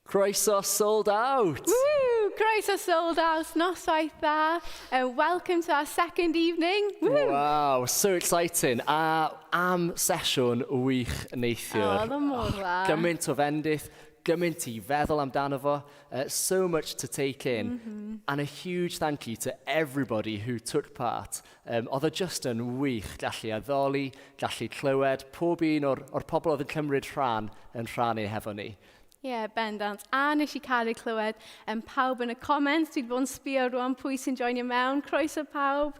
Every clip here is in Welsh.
Croeso sold out! Woo! Croeso sold out, noswaith dda. Welcome to our second evening. Woo! Wow, so exciting. A am sesiwn wych neithiwr. Oh, oedd o mor dda. Gymaint o fendith, gymaint i feddwl amdano fo. So much to take in. And a huge thank you to everybody who took part. Oedd o just yn wych gallu addoli, gallu clywed pob un o'r, or pobl oedd yn cymryd rhan yn rhannu hefo ni. Ie, yeah, bendant. A nes i caru clywed pawb yn y comments. Dwi wedi bod yn sbio rwan pwy sy'n joinio mewn. Croeso pawb.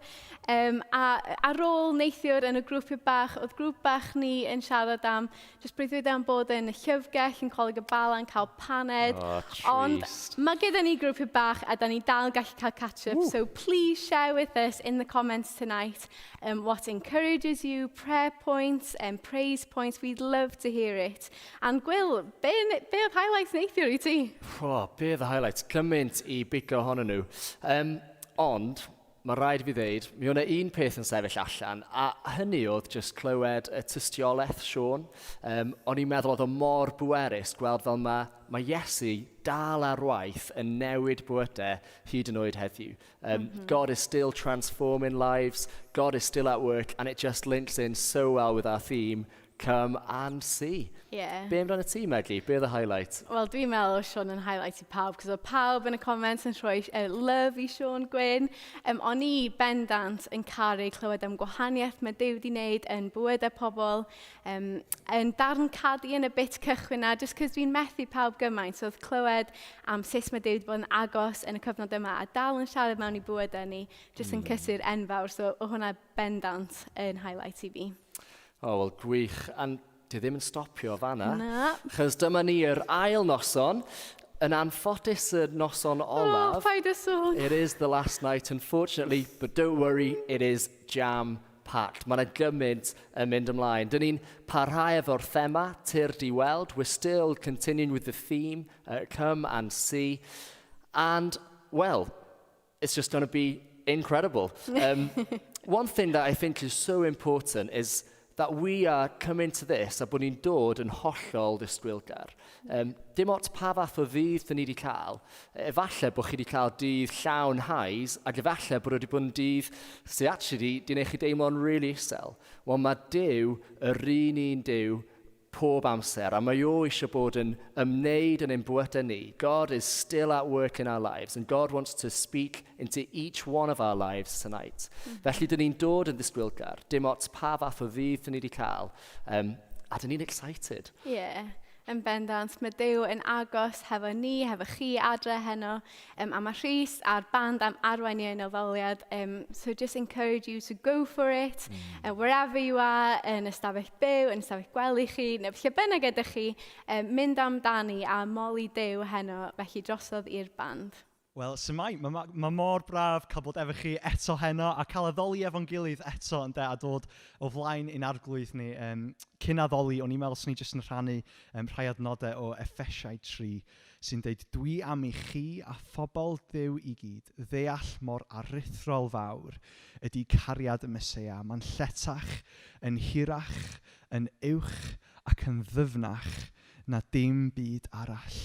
A ar ôl neithiwr yn y grwpiau bach, oedd grŵp bach ni yn siarad am, jyst breuddwyd am bod yn y llyfrgell yn Coleg y Bala yn cael paned. Oh, Ond trist. mae gyda ni grwpiau bach a da ni dal yn gallu cael catch-up. So please share with us in the comments tonight what encourages you, prayer points, praise points. We'd love to hear it. And Gwil, be, be oedd highlights neithiwr i ti? Oh, be oedd y highlights? Gymaint i bigo ohonyn nhw. Ond, mae rhaid i fi ddeud, mi oedd 'na un peth yn sefyll allan, a hynny oedd just clywed y tystiolaeth Siôn. O'n i'n meddwl oedd o mor bwerus gweld fel mae Iesu dal ar waith yn newid bywydau hyd yn oed heddiw. God is still transforming lives, God is still at work, and it just links in so well with our theme, Come and see. Be amdano ti, Megi? Be oedd y highlight? Wel, dwi'n meddwl oedd Siôn yn highlight i pawb, cos oedd pawb yn y comments yn rhoi love i Siôn Gwyn. O'n i bendant yn caru clywed am gwahaniaeth mae Duw wedi wneud yn bywydau pobl, yn darn cadu yn y bit cychwyn na, just cos dwi'n methu pawb gymaint. So oedd clywed am sut mae Duw wedi bod yn agos yn y cyfnod yma a dal yn siarad mewn i bywydau ni, just yn cysur enfawr. So oedd hwnna bendant yn highlight i fi. O, oh, wel, gwych. A di ddim yn stopio fanna. Na. Chos dyma ni yr ail noson. Yn anffodus y noson olaf. Oh, paid â sôn. It is the last night, unfortunately, but don't worry, it is jam-packed. Mae yna gymaint yn mynd ymlaen. Dyn ni'n parhau efo'r thema, Tyrd i Weld. We're still continuing with the theme, come and see. And, well, it's just going to be incredible. One thing that I think is so important is that we are coming to this a bod ni'n dod yn hollol ddisgwylgar. Dim ots pa fath o ddydd dyn ni wedi cael, efallai bod chi wedi cael dydd llawn highs, ac efallai bod wedi bod yn dydd sydd actually di wneud chi deimlo'n really isel. Wel, mae Duw, yr un un Duw, pob amser, a mae o eisiau bod yn ymwneud yn ein bywydau ni. God is still at work in our lives, and God wants to speak into each one of our lives tonight. Felly, dyn ni'n dod yn ddisgwylgar, dim ots pa fath o ddydd dyn ni wedi cael, a dyn ni'n excited. Ie, yeah, yn bendant. Mae Duw yn agos hefo ni, hefo chi adre heno, a mae Rhys a'r band am arwain ni yn addoliad. So just encourage you to go for it, wherever you are, yn ystafell byw, yn ystafell gwely chi, neu lle bynnag ydych chi, mynd amdani a moli Duw heno, felly drosodd i'r band. Wel, su'mai, mae ma, ma mor braf cael bod efo chi eto heno a cael addoli efo'n gilydd eto ynde, a dod o flaen ein arglwydd ni. Cyn addoli, o'n i'n meddwl swn i jyst yn rhannu rhai adnodau o Effesiau 3 sy'n deud, Dwi am i chi a phobl Dduw i gyd ddeall mor aruthrol fawr ydy cariad y Meseia. Mae'n lletach, yn hirach, yn uwch ac yn ddyfnach na dim byd arall.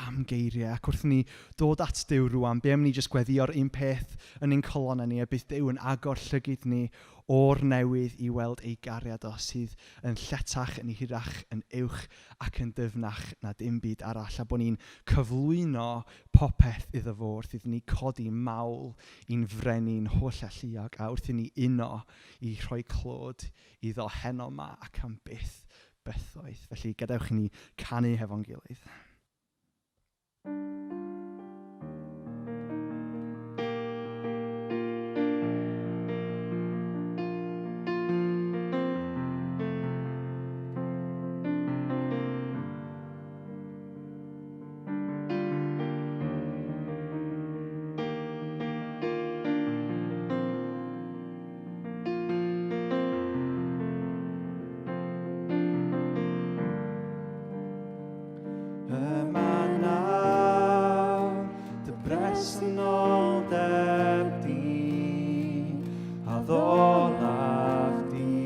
Am geiriau, ac wrth i ni dod at Duw rŵan, be am ni jyst gweddïo'r un peth yn ein colonnau ni, a bydd Duw yn agor llygid ni o'r newydd i weld ei gariad o sydd yn lletach, yn hirach, yn uwch ac yn dyfnach na dim byd arall, a bod ni'n cyflwyno popeth iddo fo wrth iddyn ni codi mawl i'n frenin holl-alluog, a wrth i ni uno i rhoi clod iddo heno 'ma ac am byth bythoedd. Felly gadewch i ni canu hefo'n gilydd. Yma nawr dy bresenoldeb di, addolaf di,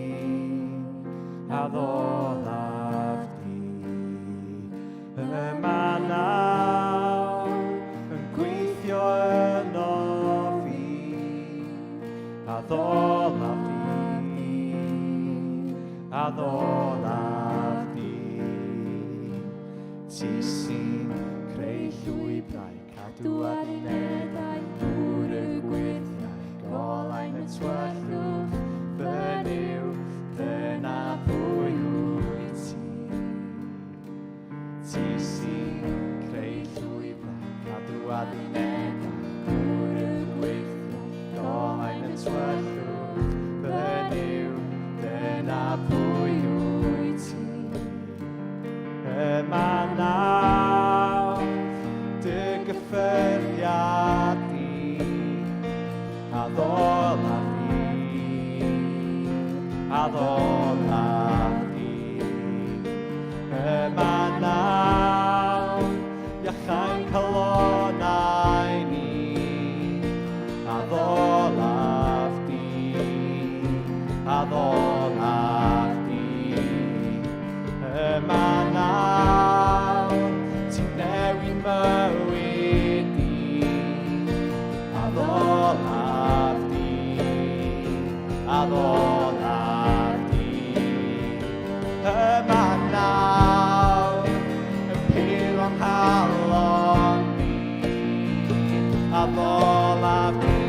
addolaf di. Yma nawr. Addolaf di. Ti sy'n creu llwybrau, cadw addunedau, gŵr y gwyrthiau, golau'n y tywyllwch, fy Nuw, dyna pwy wyt ti. Ti sy'n creu llwybrau, cadw addunedau, gŵr y gwyrthiau, golau'n y tywyllwch, fy Nuw, dyna pwy wyt ti. Yma nawr, dy gyffyrddiad di, addolaf di, addolaf di. Yma nawr, iachau'n calonnau ni, addolaf di, addolaf di. Yma nawr, ti'n newid mywyd i, addolaf di, addolaf di. Yma nawr, yn puro'n nghalon ni, addolaf di,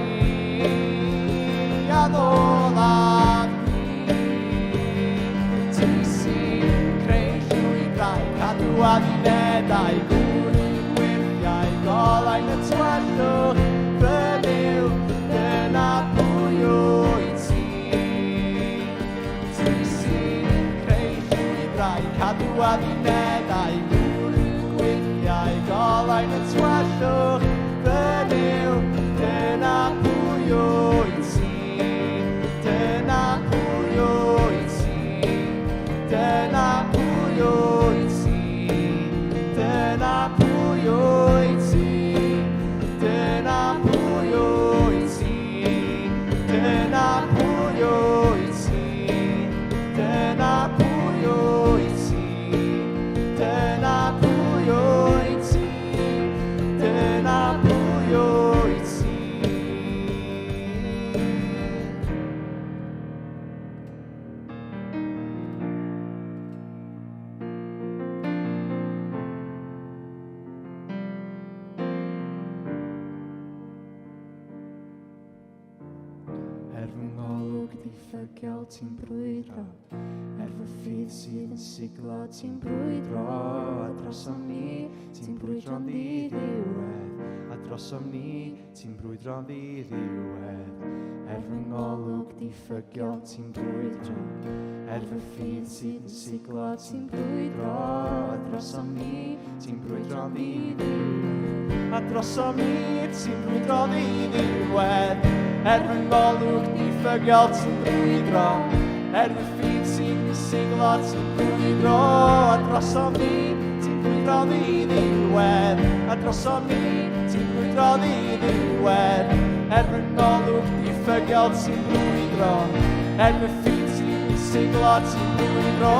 addolaf di. Ti sy'n creu llwybrau, cadw addunedau, gŵr y gwyrthiau, golau'n y tywyllwch, fy Nuw, dyna pwy wyt ti. Ti sy'n creu llwybrau, cadw addunedau, gŵr y gwyrthiau, golau'n y tywyllwch, fy Nuw, dyna pwy wyt ti. Dyna pwy wyt ti. Dyna pwy wyt ti. Dyna pwy wyt ti. Dyna pwy wyt ti. Dyna pwy wyt ti. Dyna pwy wyt ti. Dyna pwy wyt ti. Dyna pwy wyt ti. Er fy ngolwg diffygiol ti'n brwydro, er fy ffydd sydd yn siglo ti'n brwydro, a drosom ni ti'n brwydro'n ddiddiwedd, a drosom ni ti'n brwydro'n ddiddiwedd. Er fy ngolwg diffygiol ti'n brwydro, er fy ffydd sydd yn siglo ti'n brwydro, a drosom ni ti'n brwydro'n ddiddiwedd. A drosom ni ti'n brwydro'n ddiddiwedd. Er fy ngolwg diffygiol ti'n brwydro, er fy ffydd sy'n siglo ti'n brwydro, a drosom ni ti'n brwydro'n ddiddiwedd. A drosom ni ti'n brwydro'n ddiddiwedd. Er fy ngolwg diffygiol ti'n brwydro, er fy ffydd sy'n siglo ti'n brwydro,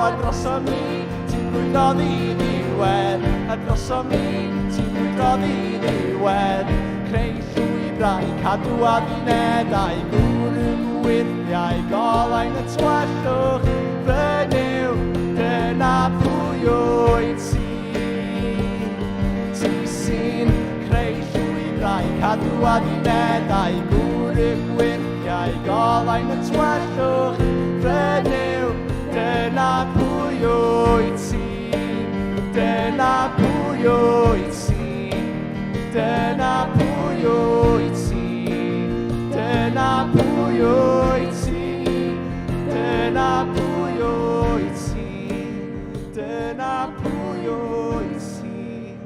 a drosom ni ti'n brwydro'n ddiddiwedd. A drosom ni ti'n brwydro'n ddiddiwedd. Creu llwybrau, cadw addunedau, gŵr y gwyrthiau, golau'n y tywyllwch, fy Nuw, dyna pwy wyt ti. Ti sy'n creu llwybrau, cadw addunedau, gŵr y gwyrthiau, golau'n y tywyllwch, fy Nuw, dyna pwy wyt ti. Dyna pwy wyt ti. Dyna pwy wyt ti. Dyna pwy wyt ti. Dyna pwy wyt ti. Dyna pwy wyt ti.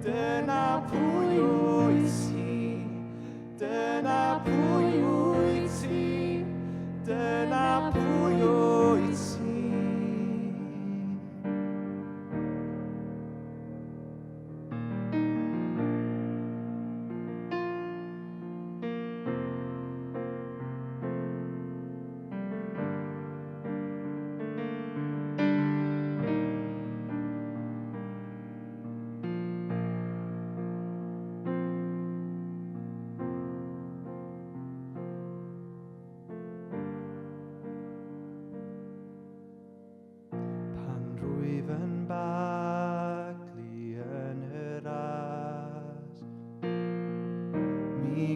Dyna pwy wyt ti. Dyna pwy wyt ti. Dyna pwy wyt ti.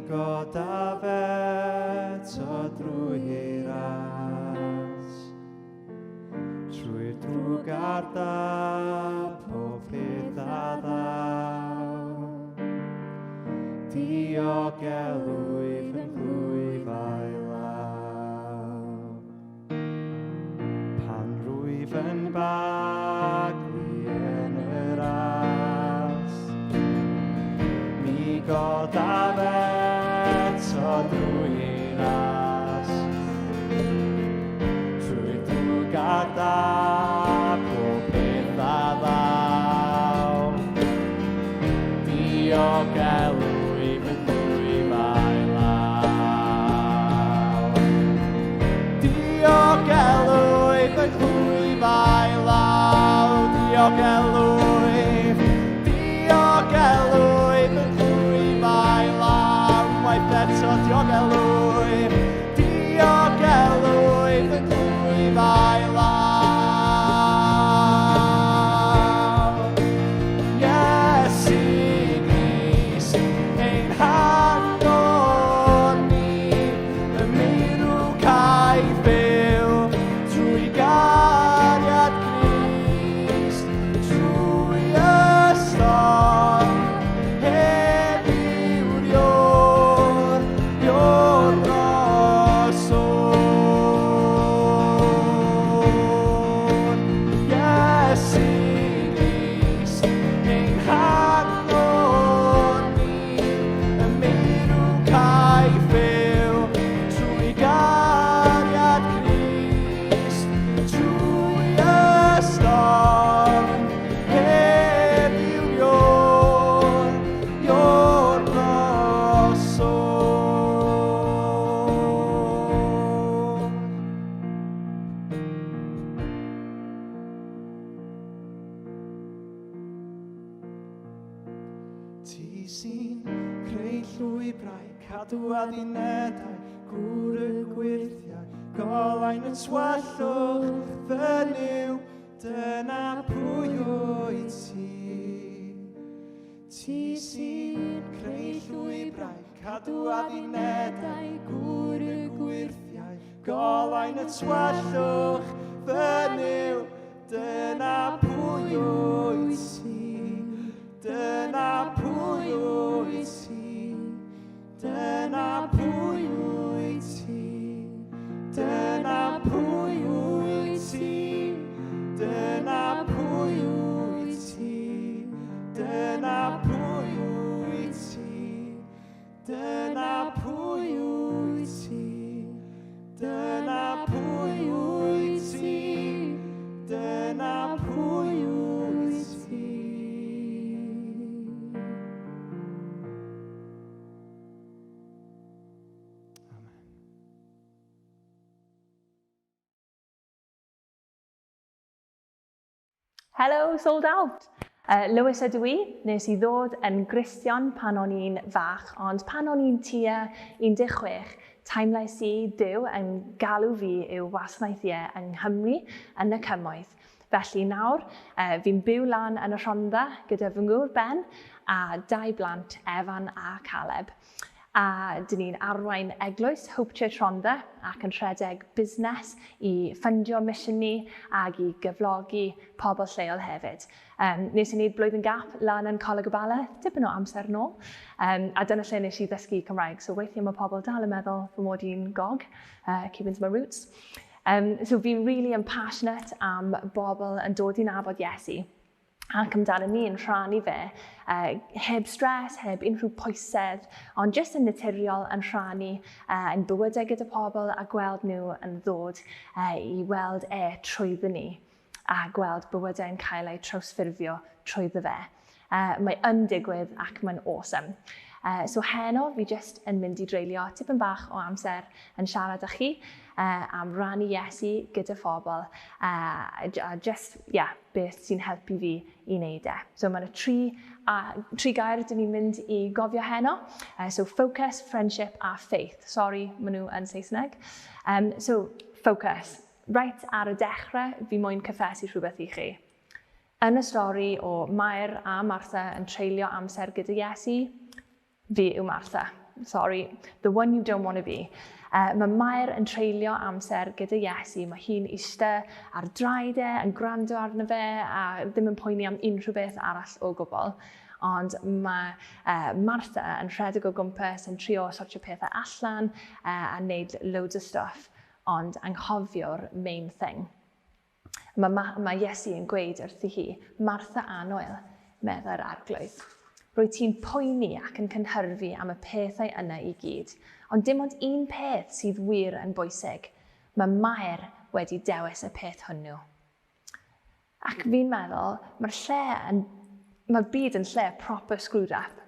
Godaf eto drwy ei ras. Trwy'r drwg a'r da, pob peth a ddaw. Diogelwyf yn glwyf a'i law. Pan rwyf yn baglu yn y ras, mi godaf eto drwy ei ras. Trwy'r drwg a'r da, pob peth a ddaw. Diogelwyf yn glwyf a'i law. Diogelwyf yn glwyf a'i law. Diogelwyf, diogelwyf yn glwyf a'i law. Unwaith eto diogelwyf, diogelwyf yn glwyf a'i law. Iesu Grist, ein hangor ni, y meirw caiff byw trwy gariad Crist, trwy y storm, ef yw'r Iôr, Iôr drosod. Iesu Grist, ein hangor ni, y meirw caiff byw trwy gariad Crist, trwy y storm, ef yw'r Iôr, Iôr drosod. Ti sy'n creu llwybrau, cadw addunedau, gŵr y gwyrthiau, golau'n y tywyllwch, fy Nuw, dyna pwy wyt ti. Ti sy'n creu llwybrau, cadw addunedau, gŵr y gwyrthiau, golau'n y tywyllwch, fy Nuw, dyna pwy wyt ti. Dyna pwy wyt ti. Dyna pwy wyt ti. Dyna pwy wyt ti. Dyna pwy wyt ti. Dyna pwy wyt ti. Dyna pwy wyt ti. Dyna pwy wyt ti. Dyna pwy wyt ti. Amen. Hello, Souled Out! Lewis ydw i, nes i ddod yn Gristion pan o'n i'n fach, ond pan o'n i'n tua 16, teimlais i Duw yn galw fi i'w wasanaethu e yng Nghymru yn y Cymoedd. Felly nawr, fi'n byw lan yn y Rhondda gyda fy ngŵr Ben a dau blant, Evan a Caleb. A dyn ni'n arwain eglwys Hope Church Rhondda ac yn rhedeg busnes i ffundio mission ni ac i gyflogi pobl lleol hefyd. Nes i wneud blwyddyn gap lan yn Coleg y Bala, dipyn o amser nôl, a dyna lle nes i ddysgu Cymraeg. So weithiau mae pobl dal yn meddwl fy mod i'n gog, keeping to my roots. So fi'n really yn passionate am bobl yn dod i nabod Iesu ac amdano ni yn rhannu fe, heb stress, heb unrhyw pwysedd, ond jyst yn naturiol yn rhannu yn bywydau gyda pobl a gweld nhw yn ddod i weld e trwyddo ni a gweld bywydau yn cael eu trawsffurfio trwyddo fe. Mae yn digwydd ac mae'n awesome. So heno fi jyst yn mynd i dreulio tipyn bach o amser yn siarad â chi am rannu Iesu gyda phobl a just, yeah, beth sy'n helpu fi i wneud e. So mae yna tri gair dyn ni'n mynd i gofio heno. So focus, friendship a faith. Sorry, maen nhw yn Saesneg. So focus. Right ar y dechrau, fi moyn cyffesu rhywbeth i chi. Yn y stori o Mair a Martha yn treulio amser gyda Iesu, fi yw Martha. Sorry, the one you don't want to be. Mae Mair yn treulio amser gyda Iesu. Mae hi'n eistedd ar draed e, yn gwrando arno fe, a ddim yn poeni am unrhyw beth arall o gwbl. Ond mae Martha yn rhedeg o gwmpas, yn trio sortio pethau allan a wneud loads o stuff, ond anghofio'r main thing. Mae Iesu yn gweud wrthi hi, "Martha annwyl," meddai'r Arglwydd. "Rwy ti'n poeni ac yn cynhyrfu am y pethau yna i gyd, ond dim ond un peth sydd wir yn bwysig. Mae Mair wedi dewis y peth hwnnw." Ac fi'n meddwl, mae'r byd yn lle proper screwed up.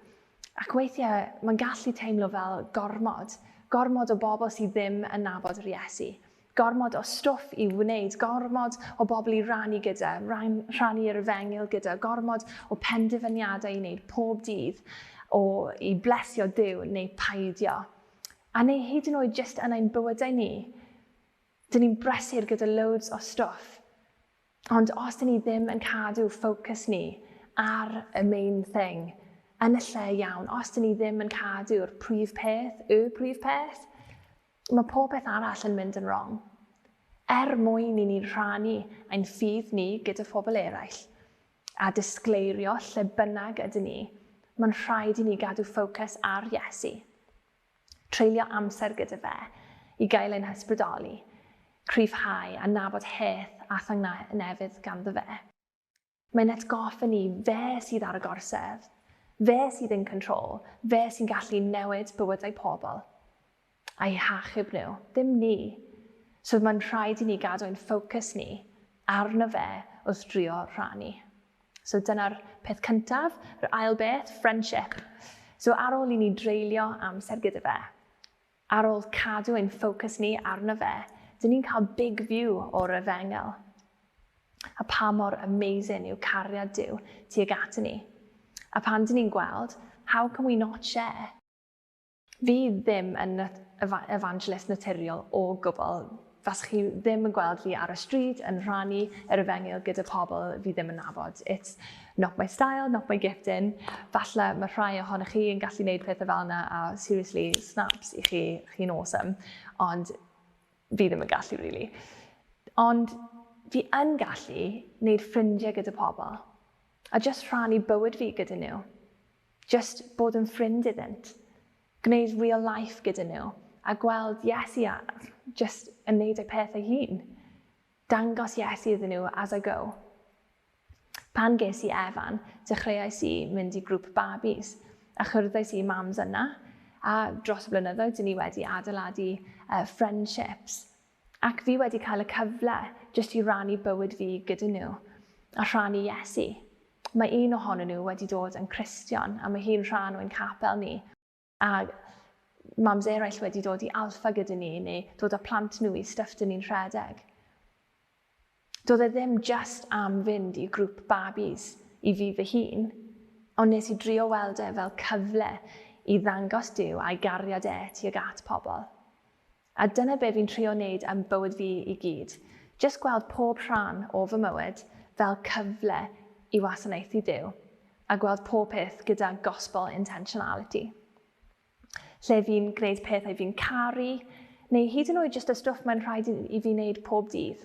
Ac weithiau mae'n gallu teimlo fel gormod. Gormod o bobl sydd ddim yn nabod yr Iesu. Gormod o stwff i wneud, gormod o bobl i rannu gyda, rhannu'r efengyl gyda, gormod o penderfyniadau i wneud pob dydd o i blesio Duw neu paidio. A neu hyd yn oed jyst yn ein bywydau ni, dyn ni'n brysur gyda loads o stwff. Ond os dyn ni ddim yn cadw ffocws ni ar y main thing, yn y lle iawn, os dyn ni ddim yn cadw'r prif peth, y prif peth, mae pob peth arall yn mynd yn wrong. Er mwyn i ni rhannu ein ffydd ni gyda phobl eraill a disgleirio lle bynnag ydyn ni, mae'n rhaid i ni gadw ffocws ar Iesu. Treulio amser gyda fe i gael ein hysbrydoli, cryfhau a nabod heth a thangnefydd ganddo fe. Mae'n atgoffa ni fe sydd ar y gorsedd, fe sydd in control, fe sy'n gallu newid bywydau pobl a'i hachub nhw, ddim ni. So mae'n rhaid i ni gadw ein ffocws ni arno fe wrth drio rhannu. So dyna'r peth cyntaf. Yr ail beth, friendship. So ar ôl i ni dreulio amser gyda fe, ar ôl cadw ein ffocws ni arno fe, dyn ni'n cael big view o'r efengyl. A pa mor amazing yw cariad Duw tuag at ni. A pan dyn ni'n gweld, how can we not share? Fi ddim yn evangelist naturiol o gwbl. Fas chi ddim yn gweld fi ar y stryd yn rhannu yr efengyl gyda pobl fi ddim yn nabod. It's not my style, not my gifting. Falle mae rhai ohonych chi yn gallu gwneud pethau fel yna a seriously, snaps i chi, chi'n awesome. Ond fi ddim yn gallu, really. Ond fi yn gallu gwneud ffrindiau gyda pobl. A just rhannu bywyd fi gyda nhw. Just bod yn ffrind iddynt. Gwneud real life gyda nhw. A gweld Iesu a just yn neud y peth ei hun. Dangos Iesu iddyn nhw as I go. Pan ges i Evan, dechreuais i mynd i grŵp babis a chwrddais i mams yna. A dros y blynyddoedd, dyn ni wedi adeiladu friendships. Ac fi wedi cael y cyfle jyst i rannu bywyd fi gyda nhw a rhannu Iesu. Mae un ohonyn nhw wedi dod yn Cristion a mae hi'n rhan o'n capel ni. A mams eraill wedi dod i Alpha gyda ni neu dod â plant nhw i stuff dyn ni'n rhedeg. Doedd e ddim just am fynd i grŵp babis i fi fy hun, ond nes i drio weld e fel cyfle i ddangos Duw a'i gariad e tuag at pobl. A dyna be fi'n trio wneud am bywyd fi i gyd. Just gweld pob rhan o fy mywyd fel cyfle i wasanaethu Duw a gweld pob peth gyda gospel intentionality. Lle fi'n gwneud pethau fi'n caru, neu hyd yn oed just y stwff mae'n rhaid i fi wneud pob dydd.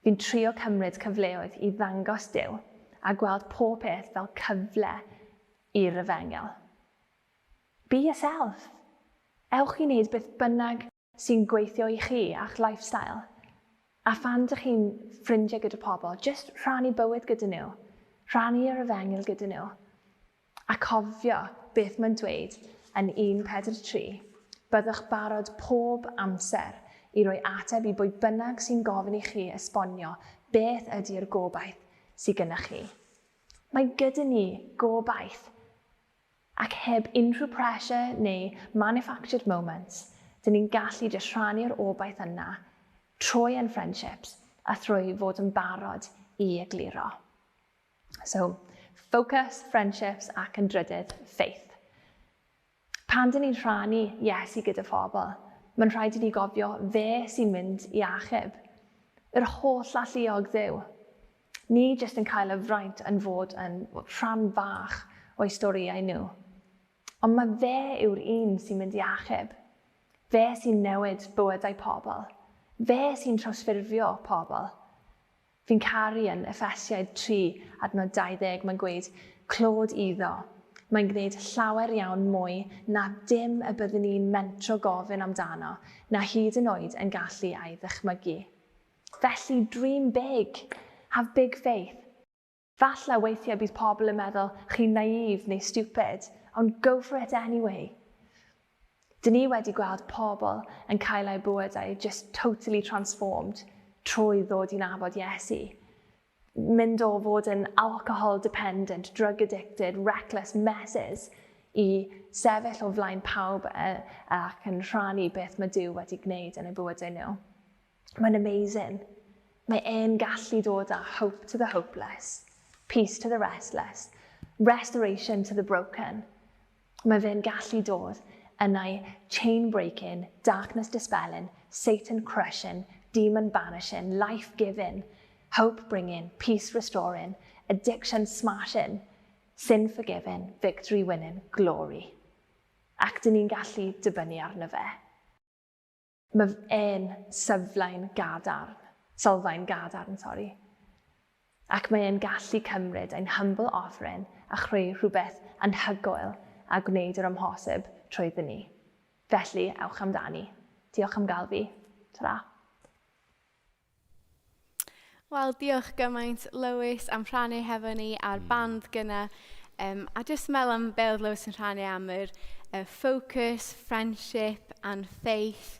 Fi'n trio cymryd cyfleoedd i ddangos Duw a gweld pob peth fel cyfle i'r efengyl. Be yourself. Ewch i wneud beth bynnag sy'n gweithio i chi a'ch lifestyle. A phan dych chi'n ffrindiau gyda pobl, just rhannu bywyd gyda nhw. Rhannu yr efengyl gyda nhw. A cofio beth mae'n dweud yn 1.43. "Byddwch barod pob amser i roi ateb i bwy bynnag sy'n gofyn i chi esbonio beth ydy'r gobaith sydd gyda chi." Mae gyda ni gobaith ac heb unrhyw pressure neu manufactured moments, dyn ni'n gallu jyst rhannu'r obaith yna trwy ein friendships a thrwy fod yn barod i egluro. So, focus, friendships ac yn drydydd, faith. Pan dyn ni'n rhannu Iesu gyda phobl, mae'n rhaid i ni gofio fe sy'n mynd i achub. Yr holl alluog Dduw. Ni jyst yn cael y fraint yn fod yn rhan fach o'i storïau nhw. Ond mae fe yw'r un sy'n mynd i achub. Fe sy'n newid bywydau pobl. Fe sy'n trawsffurfio pobl. Fi'n caru yn Effesiaid 3 adnod 20, mae'n gweud, clod iddo. Mae'n gwneud llawer iawn mwy na dim y byddwn ni'n mentro gofyn amdano, na hyd yn oed yn gallu ei ddychmygu. Felly, dream big. Have big faith. Falle weithiau bydd pobl yn meddwl chi'n naive neu stupid, ond go for it anyway. Dyn ni wedi gweld pobl yn cael eu bywydau just totally transformed trwy ddod i nabod Iesu. Mynd o fod yn alcohol dependent, drug addicted, reckless messes i sefyll o flaen pawb ac yn rhannu beth mae Duw wedi gwneud yn eu bywydau nhw. Mae'n amazing. Mae e'n gallu dod â hope to the hopeless, peace to the restless, restoration to the broken. Mae fe'n gallu dod yn ei chain breaking, darkness dispelling, Satan crushing, demon banishing, life giving, hope bringing, peace restoring, addiction smashing, sin forgiving, victory winning, glory. Ac dyn ni'n gallu dibynnu arno fe. Mae e'n syflaen gadarn, sylfaen gadarn, sori. Ac mae e'n gallu cymryd ein humble offering a chreu rhywbeth anhygoel a gwneud yr amhosib trwyddyn ni. Felly, ewch amdani. Diolch am gael fi. Ta-ra. Wel, diolch gymaint, Lewis, am rhannu hefo ni a'r band gyna. A jyst meddwl am be oedd Lewis yn rhannu am yr focus, friendship and faith.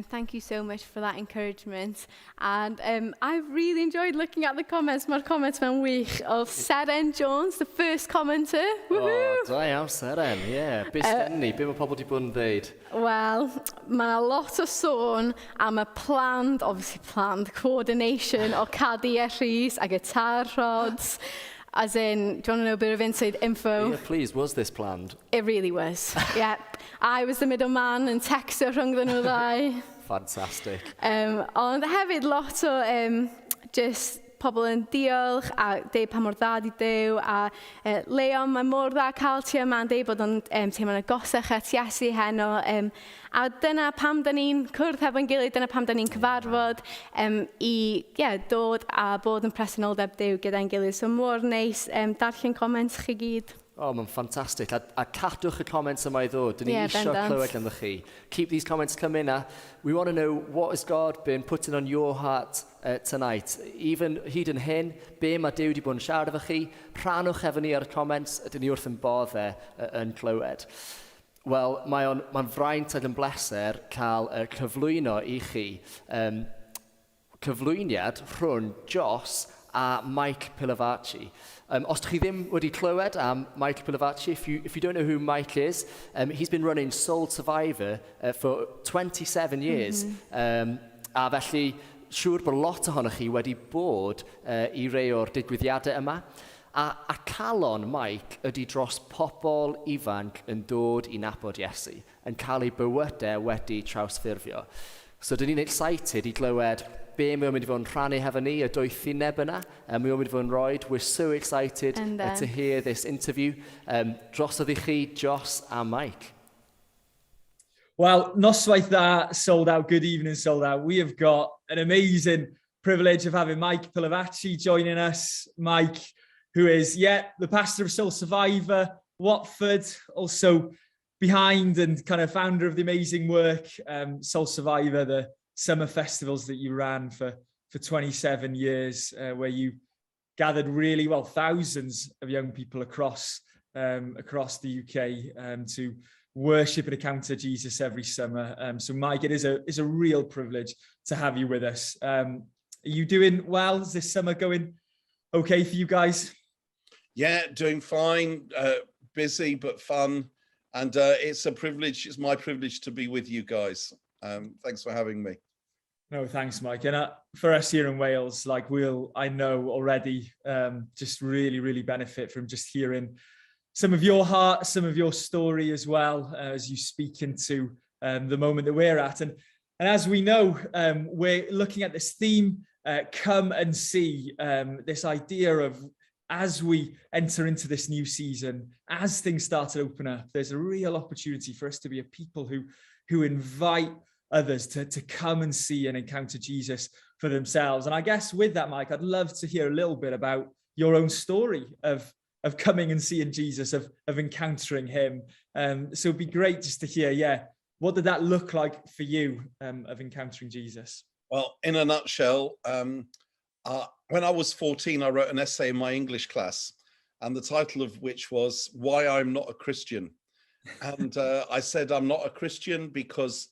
Thank you so much for that encouragement. And I've really enjoyed looking at the comments. Mae'r comments mewn wych. Oedd Seren Jones, the first commenter. Woohoo! Oh, da iawn, Seren, ie. Yeah. Be sgen ni? Be mae pobl wedi bod yn dweud? Wel, mae yna lot o sôn am y planned, obviously planned, coordination o Cadi a Rhys a guitar rods. As in, do you want to know a bit of inside info? Yeah, please, was this planned? It really was, yeah. I was the middleman yn texto rhyngddyn nhw ddau. Fantastic. Ond hefyd lot o just pobl yn diolch a deud pa mor dda di Duw. A Leon, mae mor dda cael ti yma yn deud bod o'n teimlo'n agosach at Iesu heno. A dyna pam da ni'n cwrdd hefo'n gilydd, dyna pam da ni'n cyfarfod i yeah, dod a bod yn presenoldeb Duw gyda'n gilydd. So mor neis darllen comments chi gyd. Oh, mae'n ffantastig. A cadwch y comments yma i ddod. Dyn ni eisiau clywed ganddo chi. Keep these comments coming. We want to know what has God been putting on your heart tonight. Even hyd yn hyn, be mae Duw wedi bod yn siarad efo chi, rhanwch efo ni ar y comments, ydyn ni wrth yn boddau yn clywed. Wel, mae'n fraint ac yn bleser cael cyflwyno i chi cyflwyniad rhwng Joss a Mike Pilavachi. Os chi ddim wedi clywed am Mike Pilavachi, if you don't know who Mike is, he's been running Soul Survivor for 27 years. A felly, siŵr bod lot ohonoch chi wedi bod i rei o'r digwyddiadau yma. A calon Mike ydy dros pobl ifanc yn dod i nabod Iesu, yn cael eu bywydau wedi trawsffurfio. So, dyn ni'n excited i glywed be mae o'n mynd i fod yn rhannu hefo ni, y doethineb yna. Mae o'n mynd i fod yn rhoi. We're so excited to hear this interview. Drosodd i chi, Joss a Mike. Wel, noswaith dda, Souled Out. Good evening, Souled Out. We have got an amazing privilege of having Mike Pilavachi joining us. Mike, who is, yeah, the pastor of Soul Survivor, Watford, also behind and kind of founder of the amazing work, Soul Survivor, the summer festivals that you ran for 27 years, where you gathered really well thousands of young people across the UK to worship and encounter Jesus every summer. So Mike, it is a real privilege to have you with us. Are you doing well? Is this summer going okay for you guys? Yeah, doing fine. Busy but fun. And it's a privilege, it's my privilege to be with you guys. Thanks for having me. No, thanks, Mike. And for us here in Wales, like we'll, I know already, just really, really benefit from just hearing some of your heart, some of your story as well, as you speak into the moment that we're at. And as we know, we're looking at this theme, come and see, this idea of as we enter into this new season, as things start to open up, there's a real opportunity for us to be a people who invite others to come and see and encounter Jesus for themselves. And I guess with that, Mike, I'd love to hear a little bit about your own story of coming and seeing Jesus, of encountering him. So it'd be great just to hear, what did that look like for you of encountering Jesus? Well, in a nutshell, when I was 14, I wrote an essay in my English class, and the title of which was Why I'm Not a Christian. And I said, I'm not a Christian because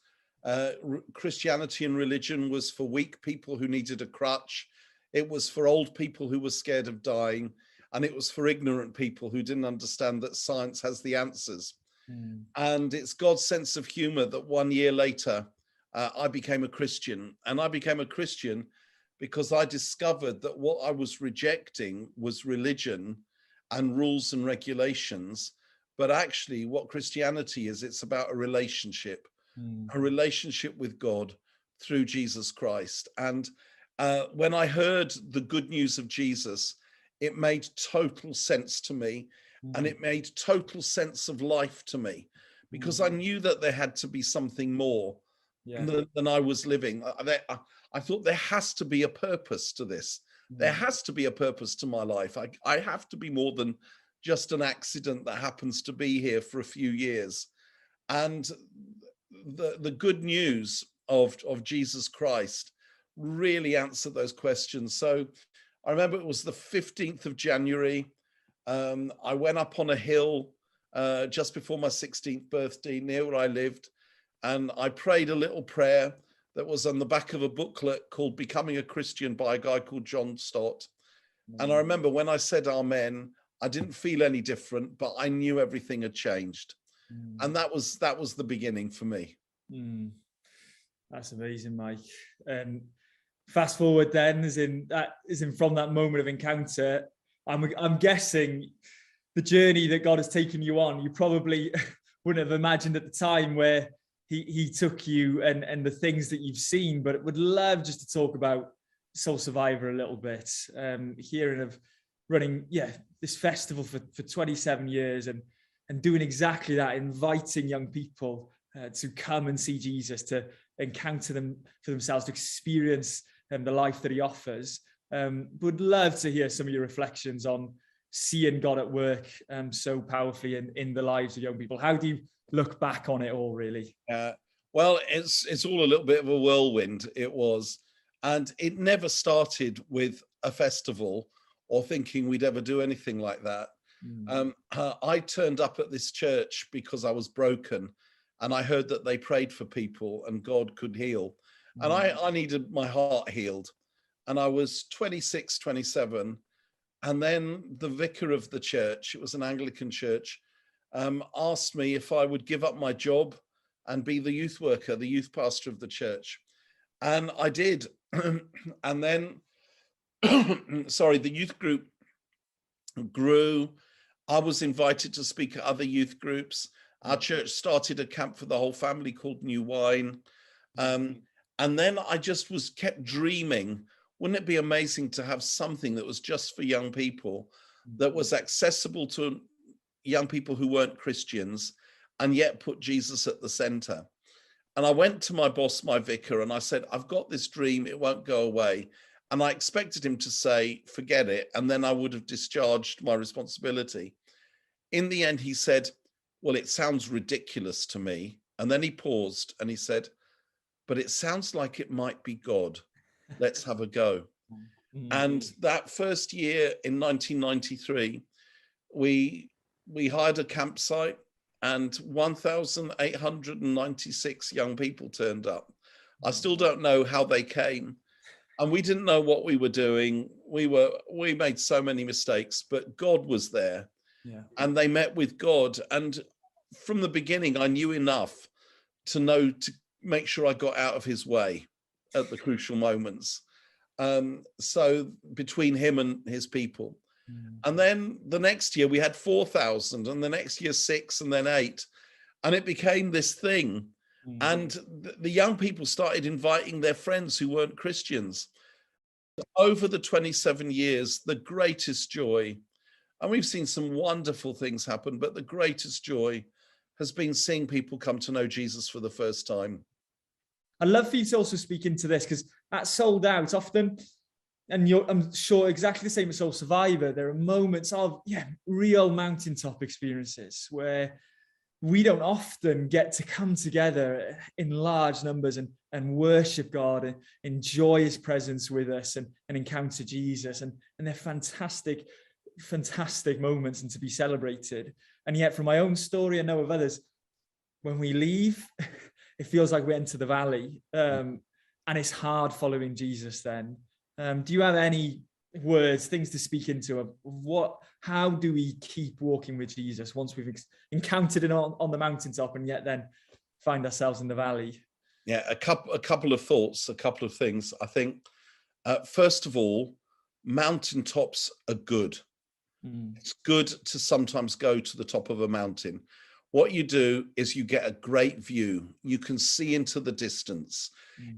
Christianity and religion was for weak people who needed a crutch. It was for old people who were scared of dying. And it was for ignorant people who didn't understand that science has the answers. And it's God's sense of humor that 1 year later, I became a Christian. And I became a Christian because I discovered that what I was rejecting was religion and rules and regulations. But actually what Christianity is, it's about a relationship, a relationship with God through Jesus Christ. And when I heard the good news of Jesus, it made total sense to me. And it made total sense of life to me, because I knew that there had to be something more than I was living. I thought there has to be a purpose to this. There has to be a purpose to my life. I have to be more than just an accident that happens to be here for a few years. And the good news of Jesus Christ really answered those questions. So I remember it was the 15th of January. I went up on a hill just before my 16th birthday near where I lived, and I prayed a little prayer that was on the back of a booklet called Becoming a Christian by a guy called John Stott. And I remember when I said amen, I didn't feel any different, but I knew everything had changed. And that was the beginning for me. That's amazing, Mike. Fast forward then, as in from that moment of encounter, I'm guessing the journey that God has taken you on, you probably wouldn't have imagined at the time where he took you and the things that you've seen, but would love just to talk about Soul Survivor a little bit. Hearing of running, this festival for 27 years and doing exactly that, inviting young people to come and see Jesus, to encounter them for themselves, to experience the life that he offers. Would love to hear some of your reflections on seeing God at work so powerfully in the lives of young people. How do you look back on it all, really? Well, it's all a little bit of a whirlwind, it was. And it never started with a festival or thinking we'd ever do anything like that. I turned up at this church because I was broken, and I heard that they prayed for people and God could heal. And I needed my heart healed. And I was 26, 27. And then the vicar of the church, it was an Anglican church, asked me if I would give up my job and be the youth worker, the youth pastor of the church. And I did. And then, the youth group grew. I was invited to speak at other youth groups. Our church started a camp for the whole family called New Wine. And then I just was kept dreaming, wouldn't it be amazing to have something that was just for young people, that was accessible to young people who weren't Christians, and yet put Jesus at the center? And I went to my boss, my vicar, and I said, I've got this dream, it won't go away. And I expected him to say, forget it. And then I would have discharged my responsibility. In the end, he said, well, it sounds ridiculous to me. And then he paused and he said, but it sounds like it might be God. Let's have a go. And that first year in 1993, we hired a campsite and 1,896 young people turned up. I still don't know how they came. And we didn't know what we were doing. We made so many mistakes, but God was there. Yeah. And they met with God. And from the beginning, I knew enough to know to make sure I got out of his way at the crucial moments. So between him and his people. And then the next year we had 4,000, and the next year 6, and then 8. And it became this thing. And the young people started inviting their friends who weren't Christians. Over the 27 years, the greatest joy, and we've seen some wonderful things happen, but the greatest joy has been seeing people come to know Jesus for the first time. I'd love for you to also speak into this, because at Souled Out often, and I'm sure exactly the same as Soul Survivor, there are moments of real mountaintop experiences where we don't often get to come together in large numbers and worship God and enjoy his presence with us and encounter Jesus. And they're fantastic, fantastic moments and to be celebrated. And yet from my own story, I know of others, when we leave, it feels like we enter the valley, and it's hard following Jesus then. Do you have any words, things to speak into of how do we keep walking with Jesus once we've encountered it on the mountaintop and yet then find ourselves in the valley? Yeah, a couple of thoughts, a couple of things. I think, first of all, mountaintops are good. It's good to sometimes go to the top of a mountain. What you do is you get a great view. You can see into the distance.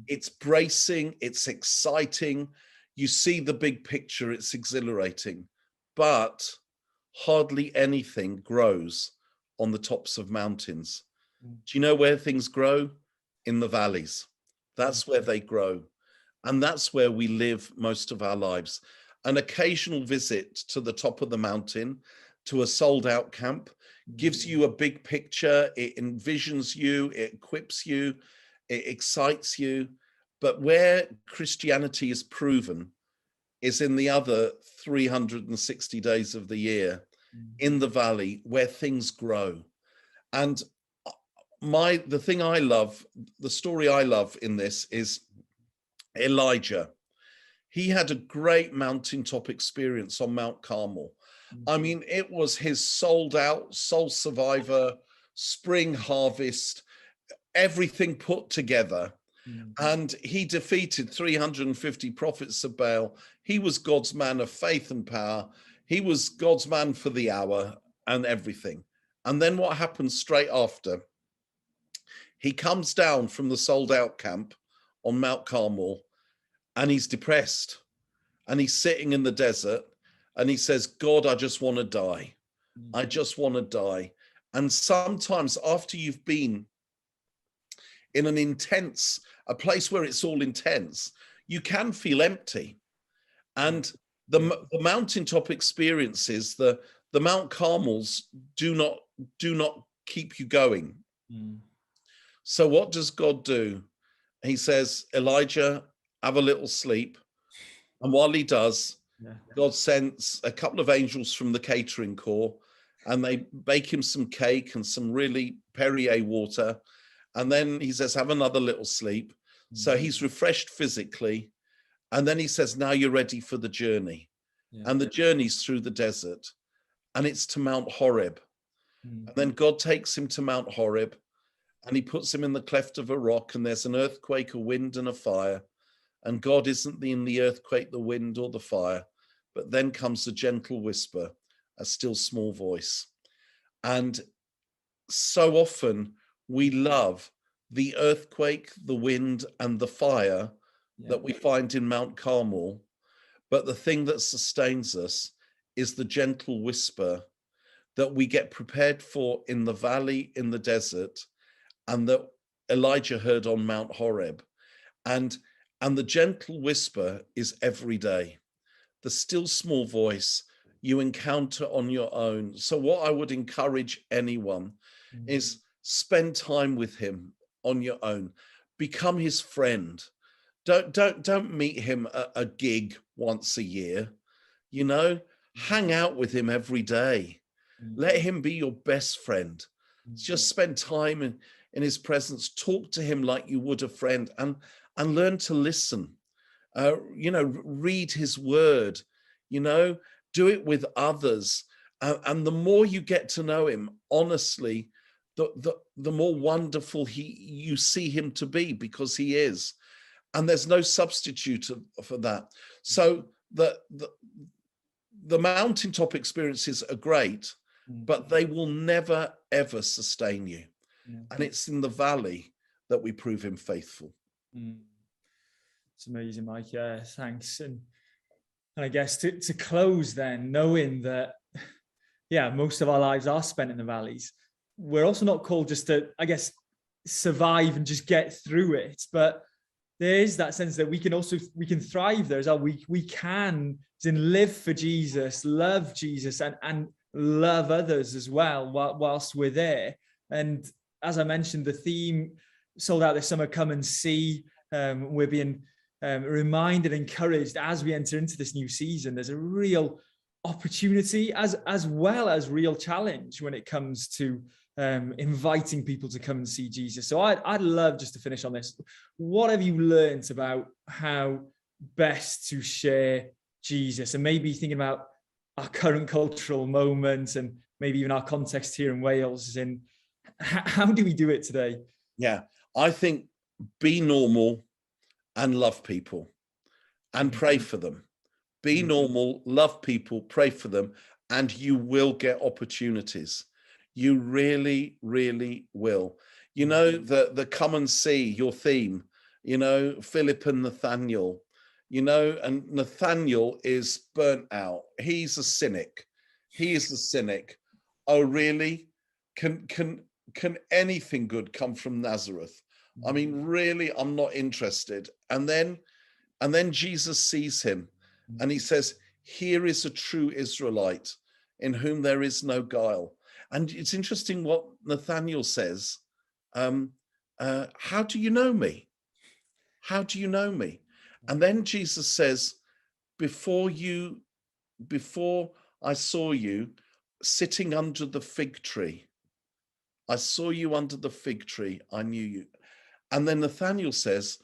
It's bracing, it's exciting. You see the big picture, it's exhilarating, but hardly anything grows on the tops of mountains. Do you know where things grow? In the valleys. That's where they grow. And that's where we live most of our lives. An occasional visit to the top of the mountain, to a sold out camp, gives you a big picture. It envisions you, it equips you, it excites you. But where Christianity is proven is in the other 360 days of the year, in the valley where things grow. And the thing I love, the story I love in this is Elijah. He had a great mountaintop experience on Mount Carmel. It was his sold out, soul survivor, spring harvest, everything put together. And he defeated 350 prophets of Baal. He was God's man of faith and power. He was God's man for the hour and everything. And then what happens straight after? He comes down from the sold out camp on Mount Carmel and he's depressed and he's sitting in the desert and he says, God, I just want to die. I just want to die. And sometimes after you've been in a place where it's all intense, you can feel empty. And the mountaintop experiences, the Mount Carmels do not keep you going. So what does God do? He says, Elijah, have a little sleep. And while he does, God sends a couple of angels from the catering corps and they bake him some cake and some really Perrier water. And then he says, have another little sleep. So he's refreshed physically. And then he says, now you're ready for the journey. And the journey's through the desert and it's to Mount Horeb. And then God takes him to Mount Horeb and he puts him in the cleft of a rock, and there's an earthquake, a wind and a fire. And God isn't in the earthquake, the wind or the fire. But then comes a gentle whisper, a still small voice. And so often we love the earthquake, the wind and the fire that we find in Mount Carmel. But the thing that sustains us is the gentle whisper that we get prepared for in the valley, in the desert, and that Elijah heard on Mount Horeb. And the gentle whisper is every day. The still small voice you encounter on your own. So what I would encourage anyone is spend time with him on your own. Become his friend. Don't meet him at a gig once a year. Hang out with him every day. Let him be your best friend. Just spend time in his presence. Talk to him like you would a friend, and learn to listen. Read his word, do it with others. And the more you get to know him, honestly, the more wonderful you see him to be, because he is. And there's no substitute for that. So the mountaintop experiences are great, but they will never, ever sustain you. And it's in the valley that we prove him faithful. It's amazing, Mike. Yeah, thanks. And, and I guess to, to close then, knowing that, yeah, most of our lives are spent in the valleys, we're also not called just to, I guess, survive and just get through it, but there is that sense that we can also we can thrive there as well. We we can in live for Jesus, love Jesus, and and love others as well whilst we're there. And as I mentioned, the theme sold out this summer, come and see. Um, we're being um, reminded, encouraged as we enter into this new season. There's a real opportunity as as well as real challenge when it comes to um, inviting people to come and see Jesus. So I'd, I'd love just to finish on this. What have you learned about how best to share Jesus? And maybe thinking about our current cultural moment and maybe even our context here in Wales is in how do we do it today? Yeah, I think be normal and love people and pray for them. Be mm-hmm. normal, love people, pray for them, and you will get opportunities. You really, really will. You know, the the come and see your theme, you know, Philip and Nathaniel, you know, and Nathaniel is burnt out. He's a cynic. He is a cynic. Oh, really? Can can can anything good come from Nazareth? I mean, mm. really, I'm not interested. And then and then Jesus sees him and he says, Here is a true Israelite in whom there is no guile. And it's interesting what Nathaniel says. Um, uh, how do you know me? How do you know me? And then Jesus says, Before you, before I saw you sitting under the fig tree, I saw you under the fig tree, I knew you. And then Nathaniel says,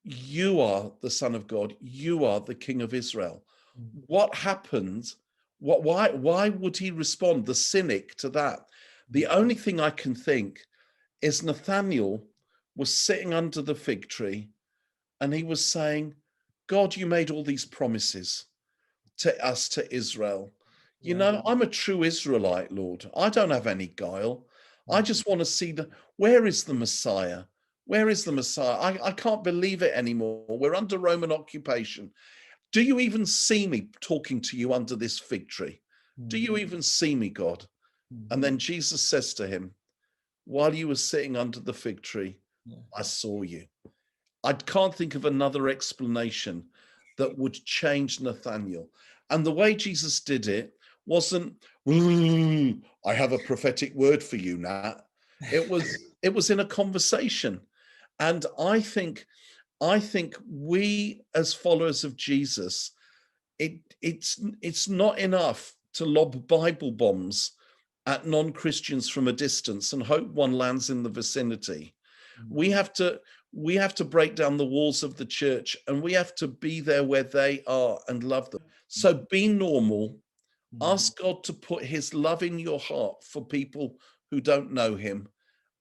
You are the Son of God, you are the King of Israel. Mm. What happened? What, why, why would he respond, the cynic, to that? The only thing I can think is Nathaniel was sitting under the fig tree and he was saying, God, you made all these promises to us, to Israel. You yeah. know, I'm a true Israelite, Lord. I don't have any guile. I mm. just want to see the where is the Messiah? Where is the Messiah? I, I can't believe it anymore. We're under Roman occupation. Do you even see me talking to you under this fig tree? Do you mm. even see me, God? Mm. And then Jesus says to him, While you were sitting under the fig tree, yeah. I saw you. I can't think of another explanation that would change Nathaniel. And the way Jesus did it wasn't, I have a prophetic word for you, Nat. It was it was in a conversation. And I think I think we as followers of Jesus, it it's it's not enough to lob Bible bombs at non-Christians from a distance and hope one lands in the vicinity. We mm. have to we have to break down the walls of the church and we have to be there where they are and love them. So be normal. Mm. Ask God to put his love in your heart for people who don't know him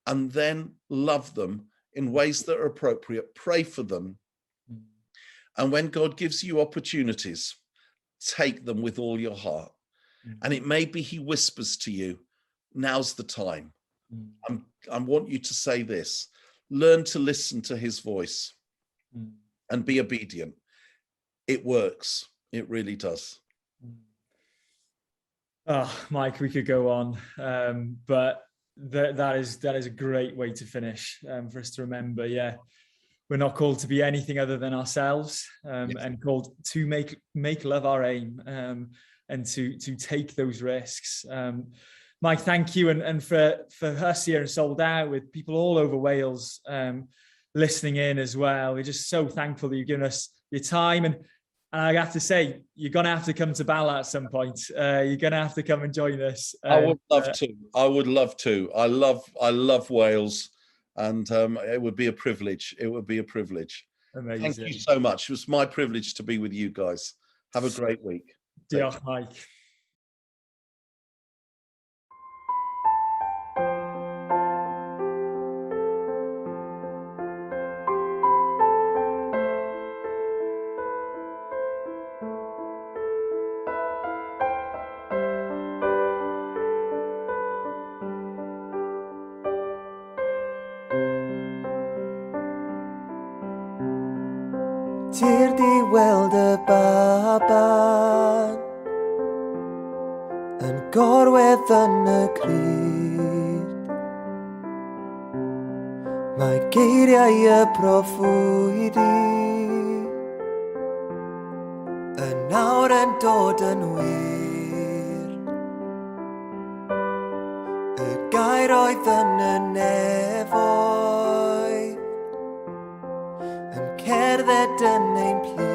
and then love them in ways that are appropriate. Pray for them. Mm. And when God gives you opportunities, take them with all your heart. Mm. And it may be he whispers to you, now's the time. Mm. I'm, I want you to say this. Learn to listen to his voice and be obedient. It works. It really does. Oh, Mike, we could go on, um, but that that is that is a great way to finish um, for us to remember. Yeah, we're not called to be anything other than ourselves, um, yes. and called to make make love our aim, um, and to to take those risks. Um, Mike, thank you, and and for for us here in Sold Out with people all over Wales um, listening in as well. We're just so thankful that you've given us your time and and I have to say, you're going to have to come to Bala at some point. Uh, you're going to have to come and join us. I would love uh, to. I would love to. I love I love Wales, and um, it would be a privilege. It would be a privilege. Amazing. Thank you so much. It was my privilege to be with you guys. Have a great week. Diolch, Mike. faban Yn gorwedd yn y cryd Mae geiriau y proffwydi Yn nawr yn dod yn wir Y gair oedd yn y nefoedd Yn cerdded yn ein plith